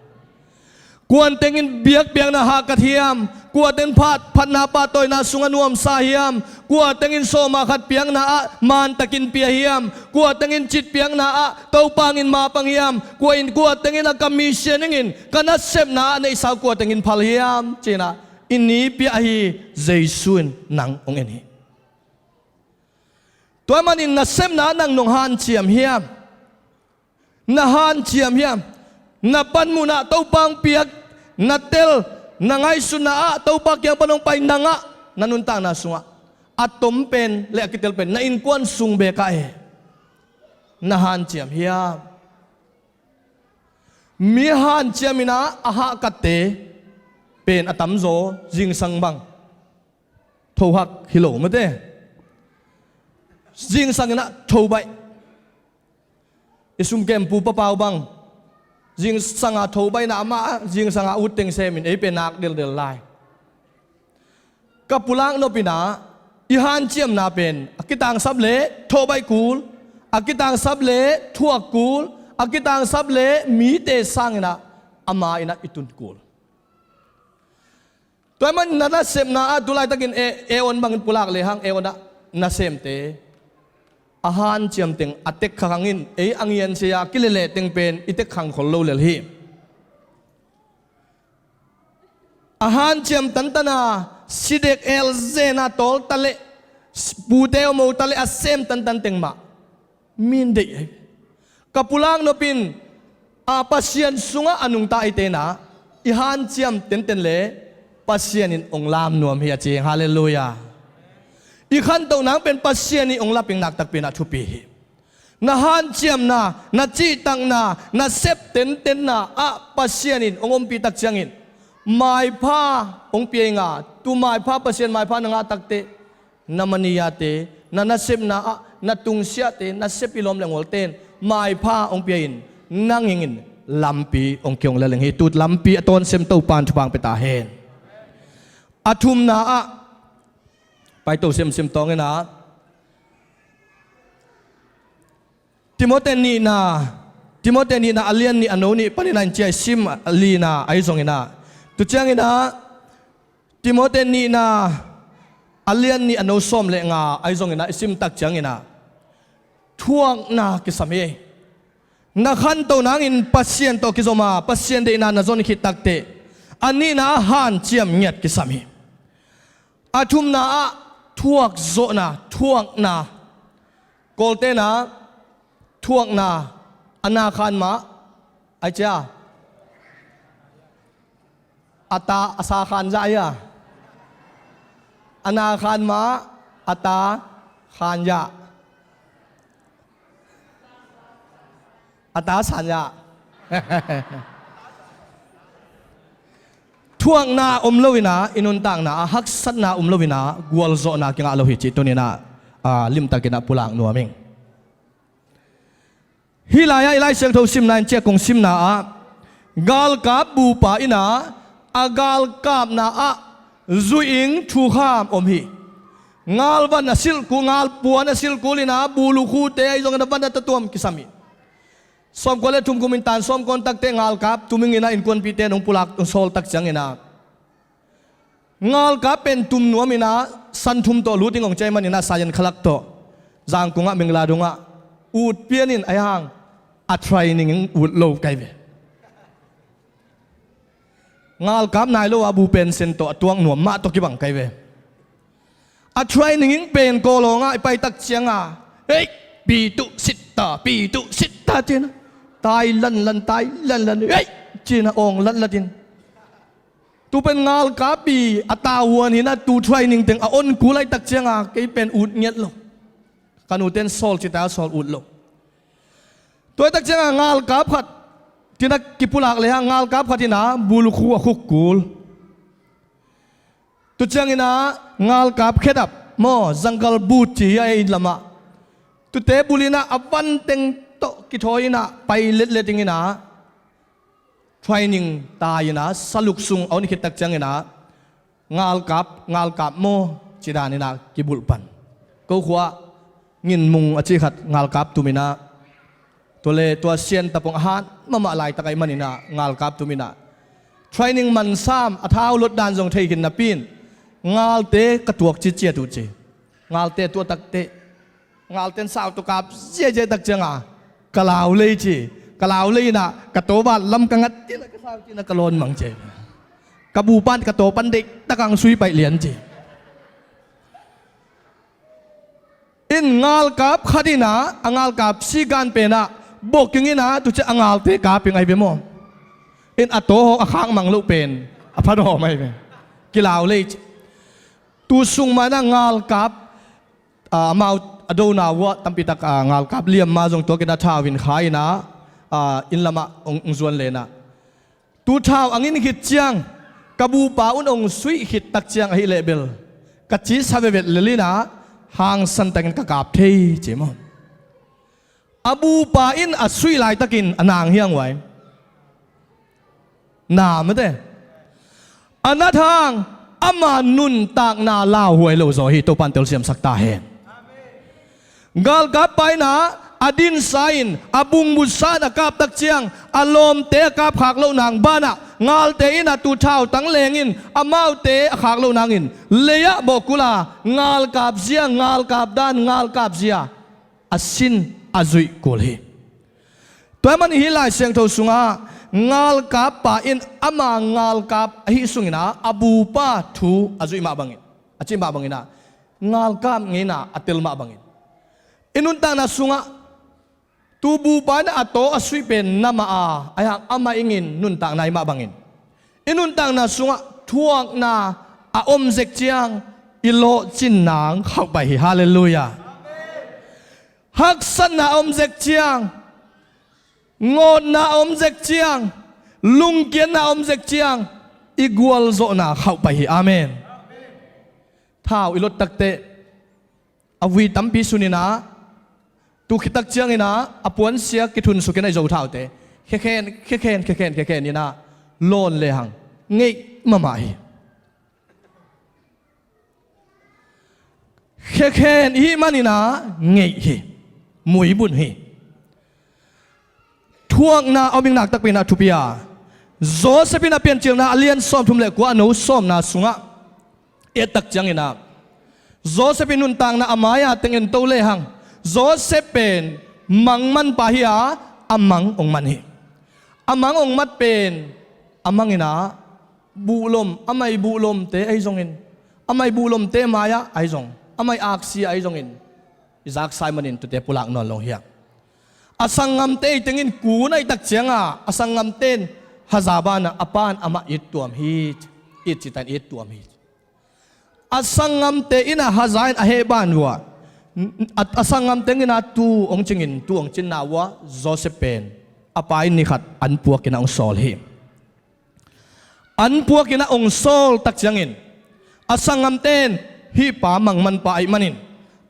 Kua teng in biakpiakna hahkat hiam? Kua teng in phat, phatna pahtawina sungah nuamsa hiam? Kua teng in sawma khat piakna ah mantakin pia hiam? Kua teng in citpiakna ah Topa hangin mapang hiam? Kua in, kua teng in a ka mission dingin, ka nasepna ah neihsa uh kua teng in phal hiam? Ci-in a, i nipia ahi Jesu in nang hong en hi. Tua ahih manin nasepna ah nang nong hanciam hiam? Na hanciam hiam? Na panmun ah Topa hong piak, na tel, na ngaihsutna ah Topa kiang pan hong pai nang ah, na nuntakna sungah a tom pen le a kitel pen na innkuan sung bek ah e. Na hanciam hiam? Mi hanciam in a, a hahkatte pen a tamzaw zingsang bang thohak hi lo mate. Zingsang in a thobaih. I sumkem pu papa uh bang zingsang a thobaihna, amah zingsang a ut teng sem in, ei pen nak deldel lai. Ka pulak nop in a, i hanciamna pen a kitangsap le thobaih kul, a kitangsap le thuak kul, a kitangsap le mite sang in a, ama in a i tun kul. Tua ahih manin na nasepna ah tu laitakin e, e on bangin pulak lehang, e on ah nasemte a hanciam teng a tek khak hangin, ei a ngian sia a kileleh teng pen i tek khang khol lo lel hi. A hanciam tantan a, sidek elzena tawl ta leh, pute om o ta leh a sem tantan teng mah min deih ahi. Ka pulak nop in a, Pasian sungah a nungta eite in a, i hanciam tenten le Pasian in hong lam nuam hi a ci. Halleluiah. I khantohna pen Pasian in hong laping naktakpi in a thupi hi. Na hanciamna, na cihtakna, na sep tentenna ah Pasian in hong ompih tak ciangin maipha hong pia ing a, tu maipha, Pasian maipha na ngah takteh, na maniate, na nasepna ah na tungsiahte, na sep i lawm le ngolten maipha hong pia in, nang hingin lampi hong kihong lel ing hi. Tut lampi a tawn sem Topa in thupha hong pia ta hen. A thumna ah paito semsem tawng in a, Timothy nihna, Timothy nihna a lian nih a no nih panin a in cia i sim a lina ahi zongin a, tu ciangin a Timothy nihna a lian nih a no sawm le nga ahi zongin a i sim tak ciangin a, thuakna kisam hi. Na khanto nangin Pasian tawh kizom a, Pasian deihna na zon khit takteh, a nihna ah hanciam ngiat kisam hi. A thumna ah thuakzawhna, thuakna. Kawlten ah thuakna, a na khan mah, Ai cia. A ta a sa khan zah ia. A na khan mah a ta khan zah. A ta san zah. Thuakna om lo ina i nuntakna ah haksatna om lo ina gualzawhna kingah lo hi cih tuninah limtakinah pulak nuam ing. Hih lai-ah i Lai Siangtho simna in ciah kong simna ah galkap bupa ina a galkapna ah zuih ing thukham om hi. Ngalvan a silhkul, ngalpuan a silhkul ina bulukhute ahi zongin a van a tatuam kisam hi. Sawmkua le thum kum in tan sawmkawn takte ngalkap tuming ina innkuanpihte nong pulak nong sawl tak ciangina ngalkap pen tum nuam ina san thum tawh luting hong ciai man ina sayan khalak tawh Zangkungah Mingla dungah ut pian in ahi hang a training in ut lo kai ve. Ngalkap nai lo a bu pen sen tawh a tuak nuam mah tawh kibang kai ve. A training in pen kawlawngah i paitak cianga hei, pi tuh sitta, pi tuh sitta cina tai lanlan, tai lanlan hei cina awng latlatin. Tu pen ngalkap pi a tahuan hina tu training teng a on kul ai tak cianga kei pen ut ngiat lo. Ka nuten sawl cita sawl ut lo. Tuai tak cianga ngalkap khat tina kipulak leha ngalkap khat ina bulkhu a khuk kul. Tu ciangina ngalkap khedap maw zanggal but ci hi a ei lamah. Tute bulinah a vanteng tawh kithawi inah pai letlet ingina training tai ina saluk sung a on khit tak ciangina ngalkap, ngalkap maw cidan ina kibulh pan. Ko khua nginmung a cih khat ngalkap tum ina tua le tua sian tapong a hat mahmah laitak ahi man ina ngalkap tum ina training mansam a thau lot dan zong thei khin napi in ngalte ka tuak ci ciat uh ci. Ngalte tuah takte ngalten sau tawh kap ziazia tak cianga ka lau lei ci. Ka lau lei inah ka tawbat lam ka ngat tina ka sau tina ka lawn mang ci. Ka bupan ka tawpan deih takang sui paih lian ci. In ngalkap khat inah a ngalkap sigan penah bawking inah tuci a ngalte kaping ai ve maw? In a tawhawk a khak mang loh pen a phanawm ai ve. Kilau lei ci. Tu sung manah ngalkap amau a dona uh ah tampitak ngalkap liamma zong tuakin a thau in kha ina inn lamah hong zuan lenah tu thau a ngin khit ciang ka bupa un hong suih khit tak ciang ahi leh bel ka cisa vevet lel inah hangsan takin ka kap thei ci maw? A bupa in a suih laitakin a nang hiang uai. Na mate a nat hang ama nuntakna lauhuai lo zaw hi. Topan telsiamsak ta hen. Galkap paina a dinsa in a bungbusa in a kaptak ciang a lawmte a kapkhak loh nang banah ngalte in a tu thau tang lengin amaute a khak loh nangin leiah bawhkula ngalkap zia, ngalkap dan, ngalkap zia a sin a zuih kul hi. Tua man hih Lai Siangtho sungah ngalkap pa in ama ngalkap ahi sungina a bupa thu a zuih mah bangin a cih mah bangina ngalkap ngeina a tel mah bangin i nuntakna sungah tu bupa in a taw a suih pen na mah a aihang amah ingin nuntakna i mah bangin i nuntakna sungah thuakna a om zek ciang i lawhcin nang khauh pai hi. Halleluiah. Haksatna a om zek ciang, ngawtna a om zek ciang, lungkiatna a om zek ciang i gualzawhna khauh pai hi. Amen. Thau i lot takteh a vui tampi suninah tu khitak cianginah a puansia kithun sukin a i zo thaute khekhen khekhen khekhen khekhen inah lawn lehang ngeih mahmah hi. Khekhen ihih maninah ngeih hi. Muibun hi. Thuakna a om ing naktakpi inah thupi a Joseph in a Piancilna a lian sawmthum le kua a no sawmna sungah ettak cianginah Joseph in nuntakna a mai-a teng ento lehang Joseph pen mangmanpa hi a a mang ong man hi. A mang ong mat pen a manginah buhlom, amai buhlomte ahi zongin amai buhlomte mai-ah ahi zong amai aksi ahi zongin i zaksa i manin tute pulak nawn lo hiang. A sanggamte i tengin kun a i tak cianga a sanggamte in haza banah a pan amah it tuam hi, it citain it tuam hi. A sanggamte in a haza in a heh ban uh ah a, a sanggamte in a tu hong cingin tu hong cinna uh ah Joseph pen a pa in nikhat an puakin a hong sawl hi. An puakin a hong sawl tak ciangin a sanggamte in hih pa mangmanpa ahih manin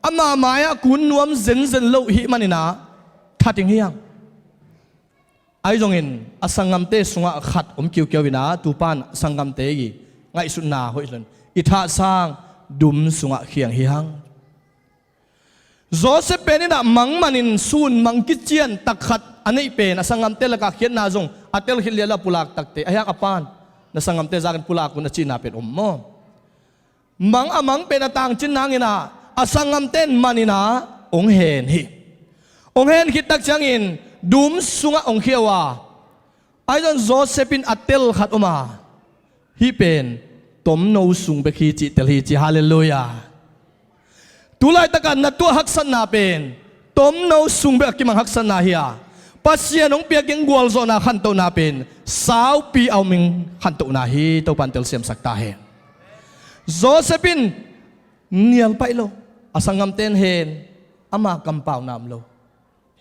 ama mai-ah kun nuam zenzen lo hih manin a that ding hi hang. Ahi zongin a sanggamte sungah khat om kiukiau in a tupan a sanggamte i ngaihsutna hoih lon i thahsang dum sungah khiang hi hang. Joseph pen in a mangmanin sun mang kician tak khat a neih pen a sanggamte lakah khiatna zong a tel khit lialah pulak takte ahi hang a pan na sanggamte zakin pulak un a cihna pen om maw? Mang a mang pen a tangcin nangin a a sanggamte in manin a hong hen hi. Hong hen khit tak ciangin dum sungah hong khia uh a, ahi zong Joseph in a tel khat om a, hih pen tomno sung bek hi cih tel hi ci. Halleluiah. Tulaitakah na tuah haksatna pen tomno sung bek a kimang haksatna hi a, Pasian hong piak ding gualzawhna khantohna pen saupi a om ding khantohna hi. Topan telsiamsak ta hen. Joseph in nial paih lo, a sanggamte in hen, ama kampau nam lo.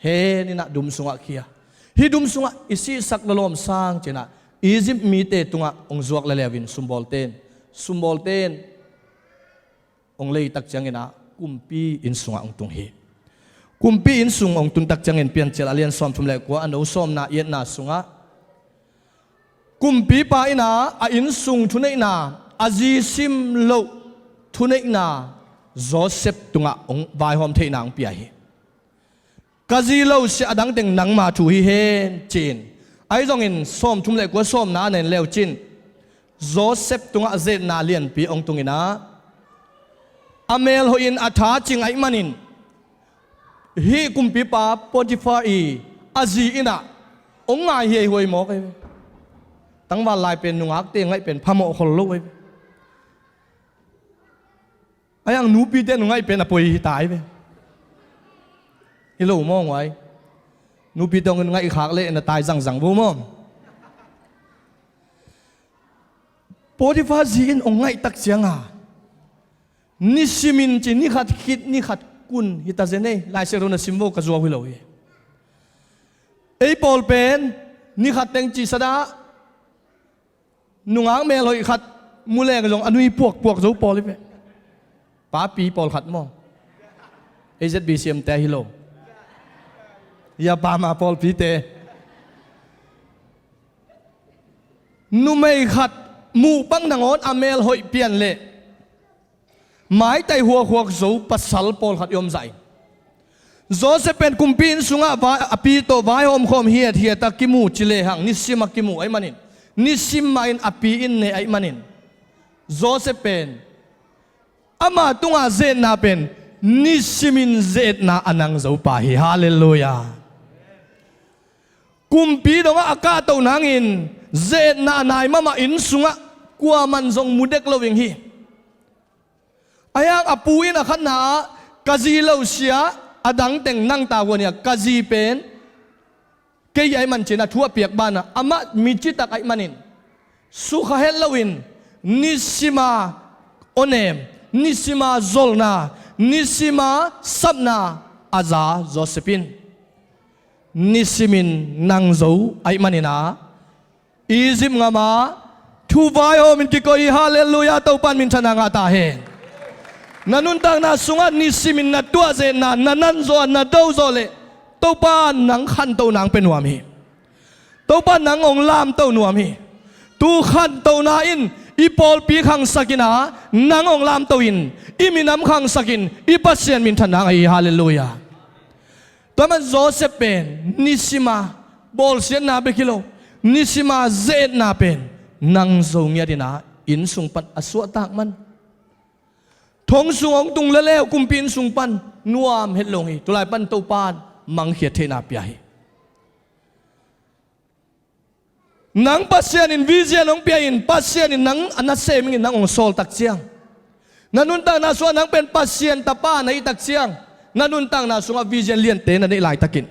Hen in a dum sungah khia. Hih dum sungah i sihsak lawlawm sang ci-in a Egypt mite tungah hong zuak leleu in sumbawlte in, sumbawlte in hong lei tak ciangin a kumpi inn sungah hong tung hi. Kumpi inn sung hong tun tak ciangin Piancil a lian sawmthum le kua a no sawmna i etna sungah kumpipa in a a inn sung thuneihna, a zi sim loh thuneihna Joseph tungah hong vaihawm theihna hong pia hi. Ka zi lo sia a dangteng nangma thu hi hen ci-in, ahi zongin sawmthum le kua sawmna a na en leu cin Joseph tungah zetna lianpi hong tung in a, a melhoih in a tha cing ahih manin hih kumpipa Potiphar i a zi in a hong ngai hiaihuai mawk ahi ve. Tangval lai pen nungakte ngaih pen phamawh khol lo ahi ve. Ahi hang nupite nungaih pen a poi hi ta ahi ve. Hi lo maw nguai? Nupite hong ngaih khak leh na tai zangzang vo maw? Potiphar zi in hong ngaih tak cianga nisimin ci, nikhat khit nikhat kun hi ta zen ei. Lai Siangtho na sim vo, ka zuau hi lo hi. Ei pawl pen nikhat teng ci sadah nungak melhoih khat mu leng zong a nui puakpuak zo pawl hi ve. Papi pawlkhat maw? A Z B C M te ahi lo. Ya pama pawlpite. Numei khat muh pak nangawn a melhoih pian leh maitai huakhuak zo pasal pawlkhat i om zah in, Joseph pen kumpi inn sungah vai, a pi tawh vaihawm khawm hiathiat a kimu ci lehang, nisim a kimu ahih manin, nisim mahin a pi in ne ahih manin, Joseph pen ama tunga zetna pen nisimin zetna a nang zo pa hi. Halleluiah. Kumpi dongah a kahtoh nangin zetna a nai mahmah inn sungah kuaman zong mu dek lo ing hi. Ahi hang a pu in a khatna ah ka zi lo sia a dangteng nang ta huan hi a, ka zi pen kei ahih man ci-in a thu a piak banah amah mi citak ahih manin sukha het loin nisima awnem, nisima zolna, nisima sapna a za Joseph in nisimin nang zo ahih manin a Egypt ngam ah thu vaihawm in kikoih hi. Halleluiah, Topa in minthanna ngah ta hen. Na nuntakna sungah nisimin na tuahzetna na nan zawh a na do zawh leh Topa nang khantoh nang pia nuam hi. Topa nang hong lamto nuam hi. Tu khantohna in i pawlpi khangsak in a nang hong lamto in i minam khangsak in i Pasian minthanna ngah hi. Halleluiah. Tua man Joseph pen nisima bawlsiatna bek hi lo, nisima zetna pen nang zo ngiat in a inn sung pan a suahtak man, thong sung hong tung leleu kumpi inn sung pan nuam het lo hi. Tulai pan Topa in mangkhiat theihna pia hi. Nang Pasian in vision hong pia in, Pasian in nang a nasem in nang hong sawl tak ciang, na nuntakna sungah nang pen Pasian tapa na hih tak ciang, na nuntakna sungah vision liante na neih laitakin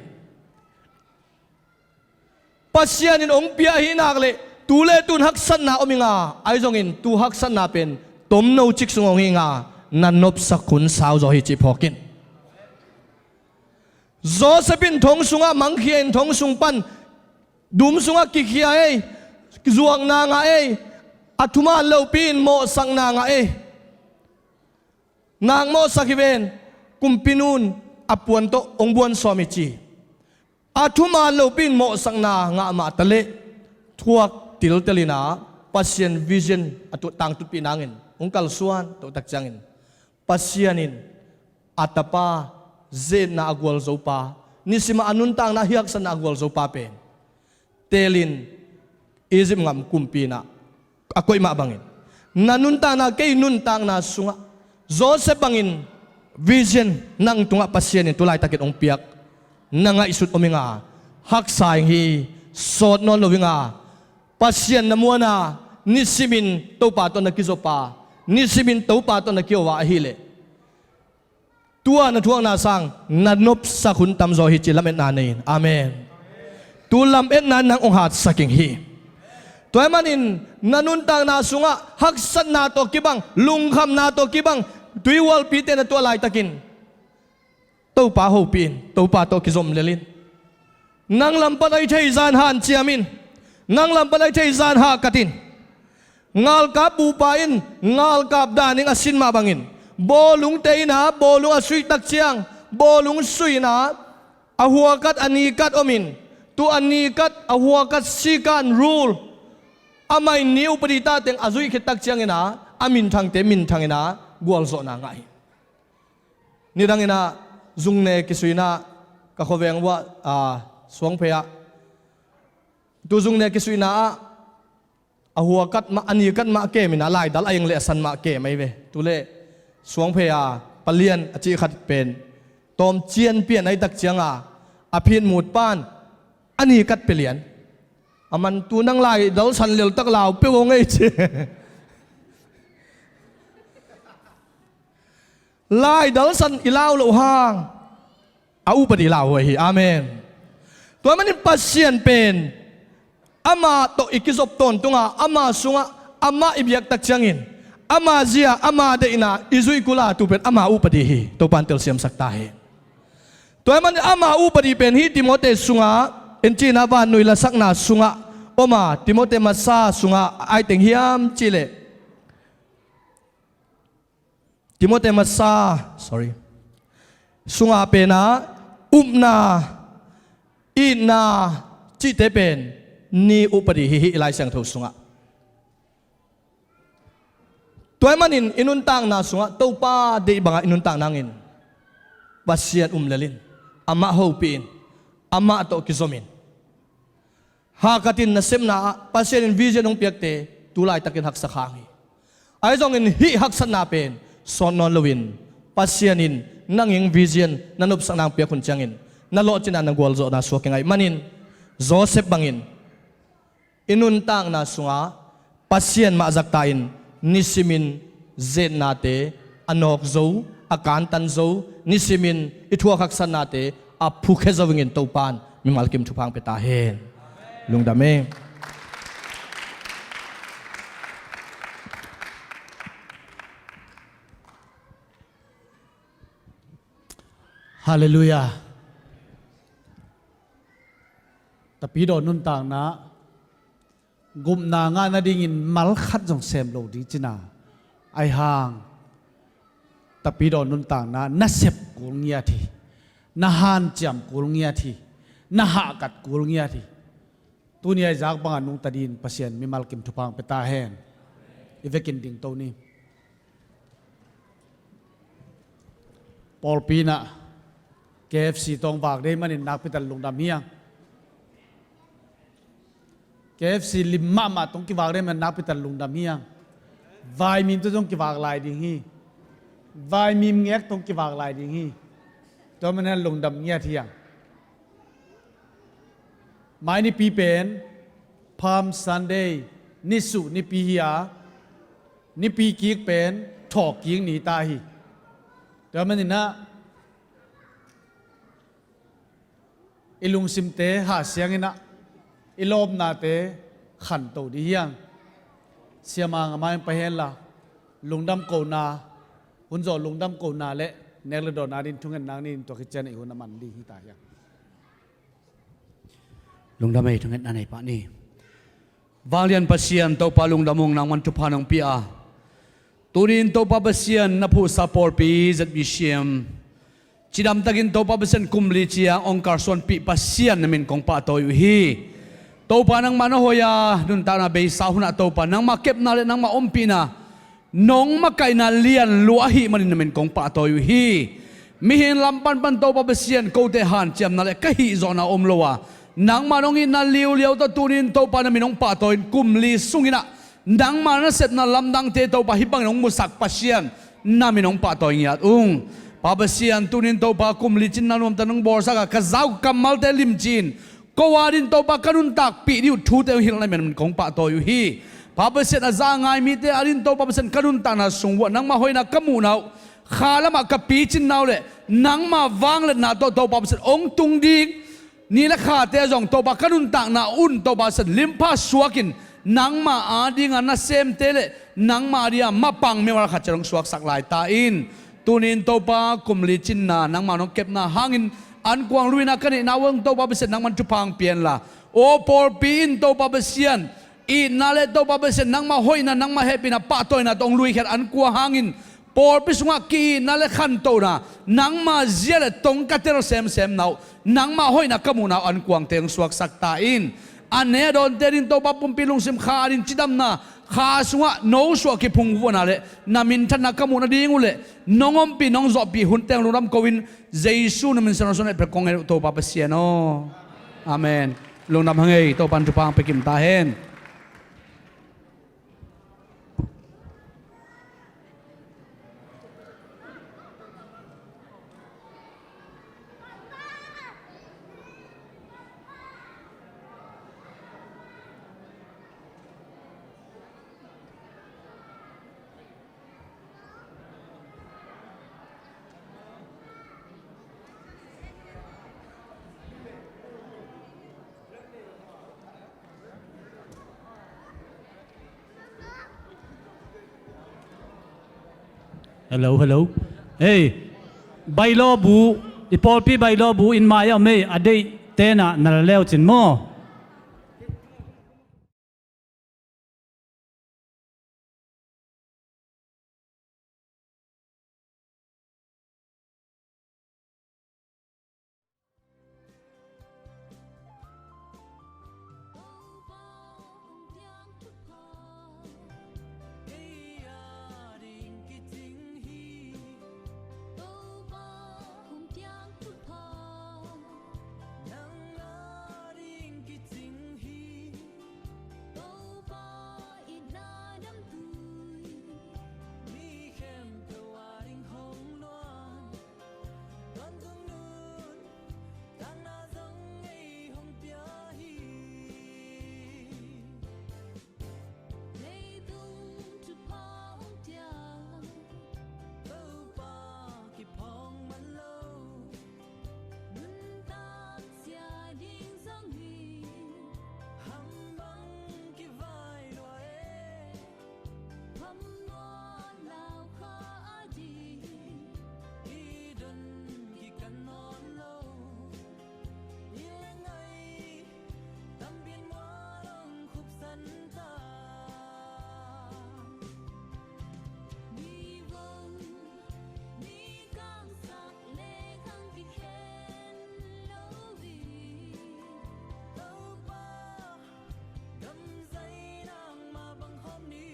Pasian in hong pia ahi nak leh tu le tun haksatna om inga, ahi zongin tu haksatna pen tomno cik sung hong hi inga, na nopsak hun sau zaw hi cih phawk in. Joseph in thong sungah mangkhia in thong sung pan dum sungah kikhia ei, zuakna ngah ei, a thuman lopi in mawhsakna ngah ei. Nak mawhsak hi ven, kumpi nun a puan tawh hong buan sawm hi ci. A thuman lopi in mawhsakna ngah mah ta leh thuak tiltel inah Pasian vision a tut tangtutpih nangin hong kalsuan tohtak ciangin Pasian in a tapa, zetna a gualzopa, nisimah a nuntakna hiaksatna a gualzopa pen teelin Egypt ngam kumpi inah a koih mah bangin, na nuntakna, kei nuntakna sungah Joseph bangin vision nang tungah Pasian in tulaitakin hong piak na ngaihsut om inga, haksa ing hi, sawt nawn lo inga, Pasian na muana, nisimin Topa tawh na kizopa, nisimin Topa tawh na kiova ahileh tua na thuakna sang na nopsak hun tamzaw hi ci lametna nei in. Amen. Tu lametna in nang hong hatsak ing hi. Tua ahih manin na nuntakna sungah haksatna tawh kibang, lungkhamna tawh kibang tuihualpite na tuah laitakin Topa hopih in, Topa tawh kizom lel in. Nang lam pan a i theizan hanciam in. Nang lam pan a i theizan hahkat in. Ngalkap bupa in ngalkap dan in a sin mah bangin bawlungte inah bawlung a suihtak ciang bawlung suih inah a huakat a nikat om in, tu a nikat a huakat sikan rule amah in ni upadi tahteng a zuih khittak cianginah a minthangte minthang inah gualzawhna ngah hi. Nidang inah zungne kisuina ka khuaveng uah, a, suangphei ah tu zungne kisuina ah a huakat mah a nikat mah kem inah laidal a eng le a san mah kem ahi ve. Tuleh suangphei a palian a cih khat pen tawm cian pian ahi tak cianga a phinmut pan a nikat pia lian. A man tu nang laidal san leltak lau peuh aw ngei ci. Laidal san i lau loh hang a upadi lau huai hi. Amen. Tua manin Pasian pen ama tawh i kizop tawntunga ama sungah amah i biaktak ciangin ama zia ama deihna i zuih kula tu pen ama upadi hi. Topan telsiamsak ta hi. Tua manin ama upadi pen hi Timote sungah en cina vannui lasakna sungah oma Timote masa sungah aiteng hiam cihleh Timote masa, sorry, sunga pena upna, itna cihte pen ni upadi hi hi i Lai Siangtho sungah. Tua ahih manin i nuntakna sungah Topa deih bangah i nuntak nangin Pasian um lelin, amah hopihin, amah tawh kizomin. Hahkatin nasepna ah Pasian in vision hong piakte tu laitakin haksa khang hi. Ahi zongin hih haksatna pen sawt nawn loin Pasian in nang ing vision na nopsak nang piak hun ciangin na lawhcinah na gualzawhna suak ing ahih manin Joseph bangin i nuntakna sungah Pasian mah zakta in nisimin zetnate a nawk zo, a kantan zo, nisimin i thuak haksatnate a phukhia zo ingin Topan mimal kim thupha hong pia ta hen. Lungdam e. Halleluiah. Tapidaw nuntakna gupna ngah nadingin mal khat zong sem lo ding cina. Aihang tapidaw nuntakna na sep kul ngiat hi. Na hanciam kul ngiat hi. Na hahkat kul ngiat hi. Tuni a i zak bangah nungta dingin Pasian mimal kim thupha hong pia ta hen. I vekin dingto ni. Pawlpi inah K F C tawh vak dei manin nakpi tak lungdam hiang. K F C lim mahmah tawh kivak dei manin nakpi tak lungdam hiang. Vaimim tawh zong kivak lai ding hi. Vaimim ngek tawh kivak lai ding hi. Tua manin lungdam ngiat hiang. Mai nipi pen Palm Sunday, nisuh nipi hi a, nipi kik pen thawhkik ni ta hi. Tua maninah i lungsimte hahsiang inah I lawpnate khanto dih hiang. Siamang a mai pai henla, lungdam kona, hun zawh lungdam kona le nek le dawn ading thungetna ding tua khit ciang i hun a man ding hi ta hiang. Lungdam ei, thungetna nei pah ni. Vanglian Pasian Topa lungdam ung, nangman thupha nong pia a. Tunin Topa Pasian na phuhsa pawlpi Z B C M cidamtakin Topa Pasian kum li ciang ong kalsuanpih Pasian na min kong pahtawi uh hi. Topa nangmah na hoih a, nuntakna beisa hunah Topa nangmah kepna le nangmah ompihna nong makaihna lian lua ahih manin na min kong pahtawi uh hi. Mihing lam panpan Topa Pasian kote hanciamna le ka hihzawhna om lo a, nangmah nong itna liuliau tawh tunin Topa na min hong pahtawi in kum li sunginah nangmah nasepna lamdangte Topa hih bangin hong musak Pasian na min hong pahtawi ngiat ung. Pa Pasian tunin Topa kum li cinna nuamta nong bawlsak a ka zau ka kammalte limci in ko adin Topa ka nuntakpih dih uh thute hong hilh na min kong pahtawi uh hi. Pa Pasian a za a ngai mite adin Topa Pasian ka nuntakna sung vuah nangmah hoihna ka muhna uh kha lamah ka picinna uh le nangmah vangliatna tawh Topa Pasian hong tung ding ni le khate zong Topa ka nuntakna un Topa Pasian limpha suakin nangmah adinga nasemte le nangmah adinga mapang mimal khat ciat hong suaksak lai ta in. Tunin Topa kum li cinna nangmah nong kepna hangin ankuang luina ka neihna uh hong Topa Pasian nangman thupha hong pia inla, aw pawlpi in Topa Pasian itna le Topa Pasian nangmah hoihna nangmah hehpihna pahtawina tawh hong luikhiat ankuang hangin pawlpi sungah ki-itna le khantohna nangmah zia le tongka tel semsemna uh nangmah hoihna ka muhna uh ankuangte hong suaksak ta in. A ne a dawnte ding Topa pumpi lungsim kha adin cidamna kha sungah no suah kiphung vuahna le na minthanna ka muh nading uh le nong ompih nong zawhpih hunte hong lungdam ko in Jesu na min siangtho suang neih pek kong ngen uh Topa Pasian aw. Amen. Lungdam hang ei, Topan thupha hong pia kim ta hen. Hello, hello. Hey, bailawbu, i pawlpi bailawbu in mai a om ei, a deih tenah na la leu cin maw? Topa itna damtui, mi khempeuh a ding hong luang. Tawntung nuntakna zong ei hong pia hi. Leitung thupha hong tiang Topa kiphawng man lo. Nuntak sia ding zong hi. Ham bang kivai lua e. Ham nuam lau kha a ding. I don kikan nawn lo. I le ngai tampi in mual hong khupsan ta. Mi vong, mi kangsak le kang kikhen lo hi. Topa, gam zai nangmah bang khawm ni.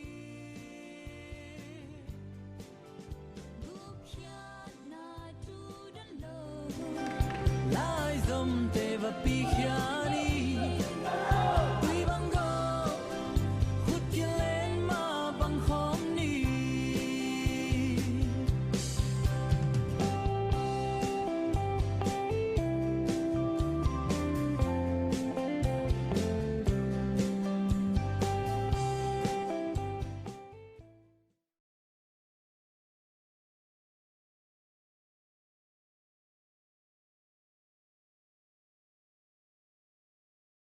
Gupkhiatna tu dan lo. Laizomte va pikhia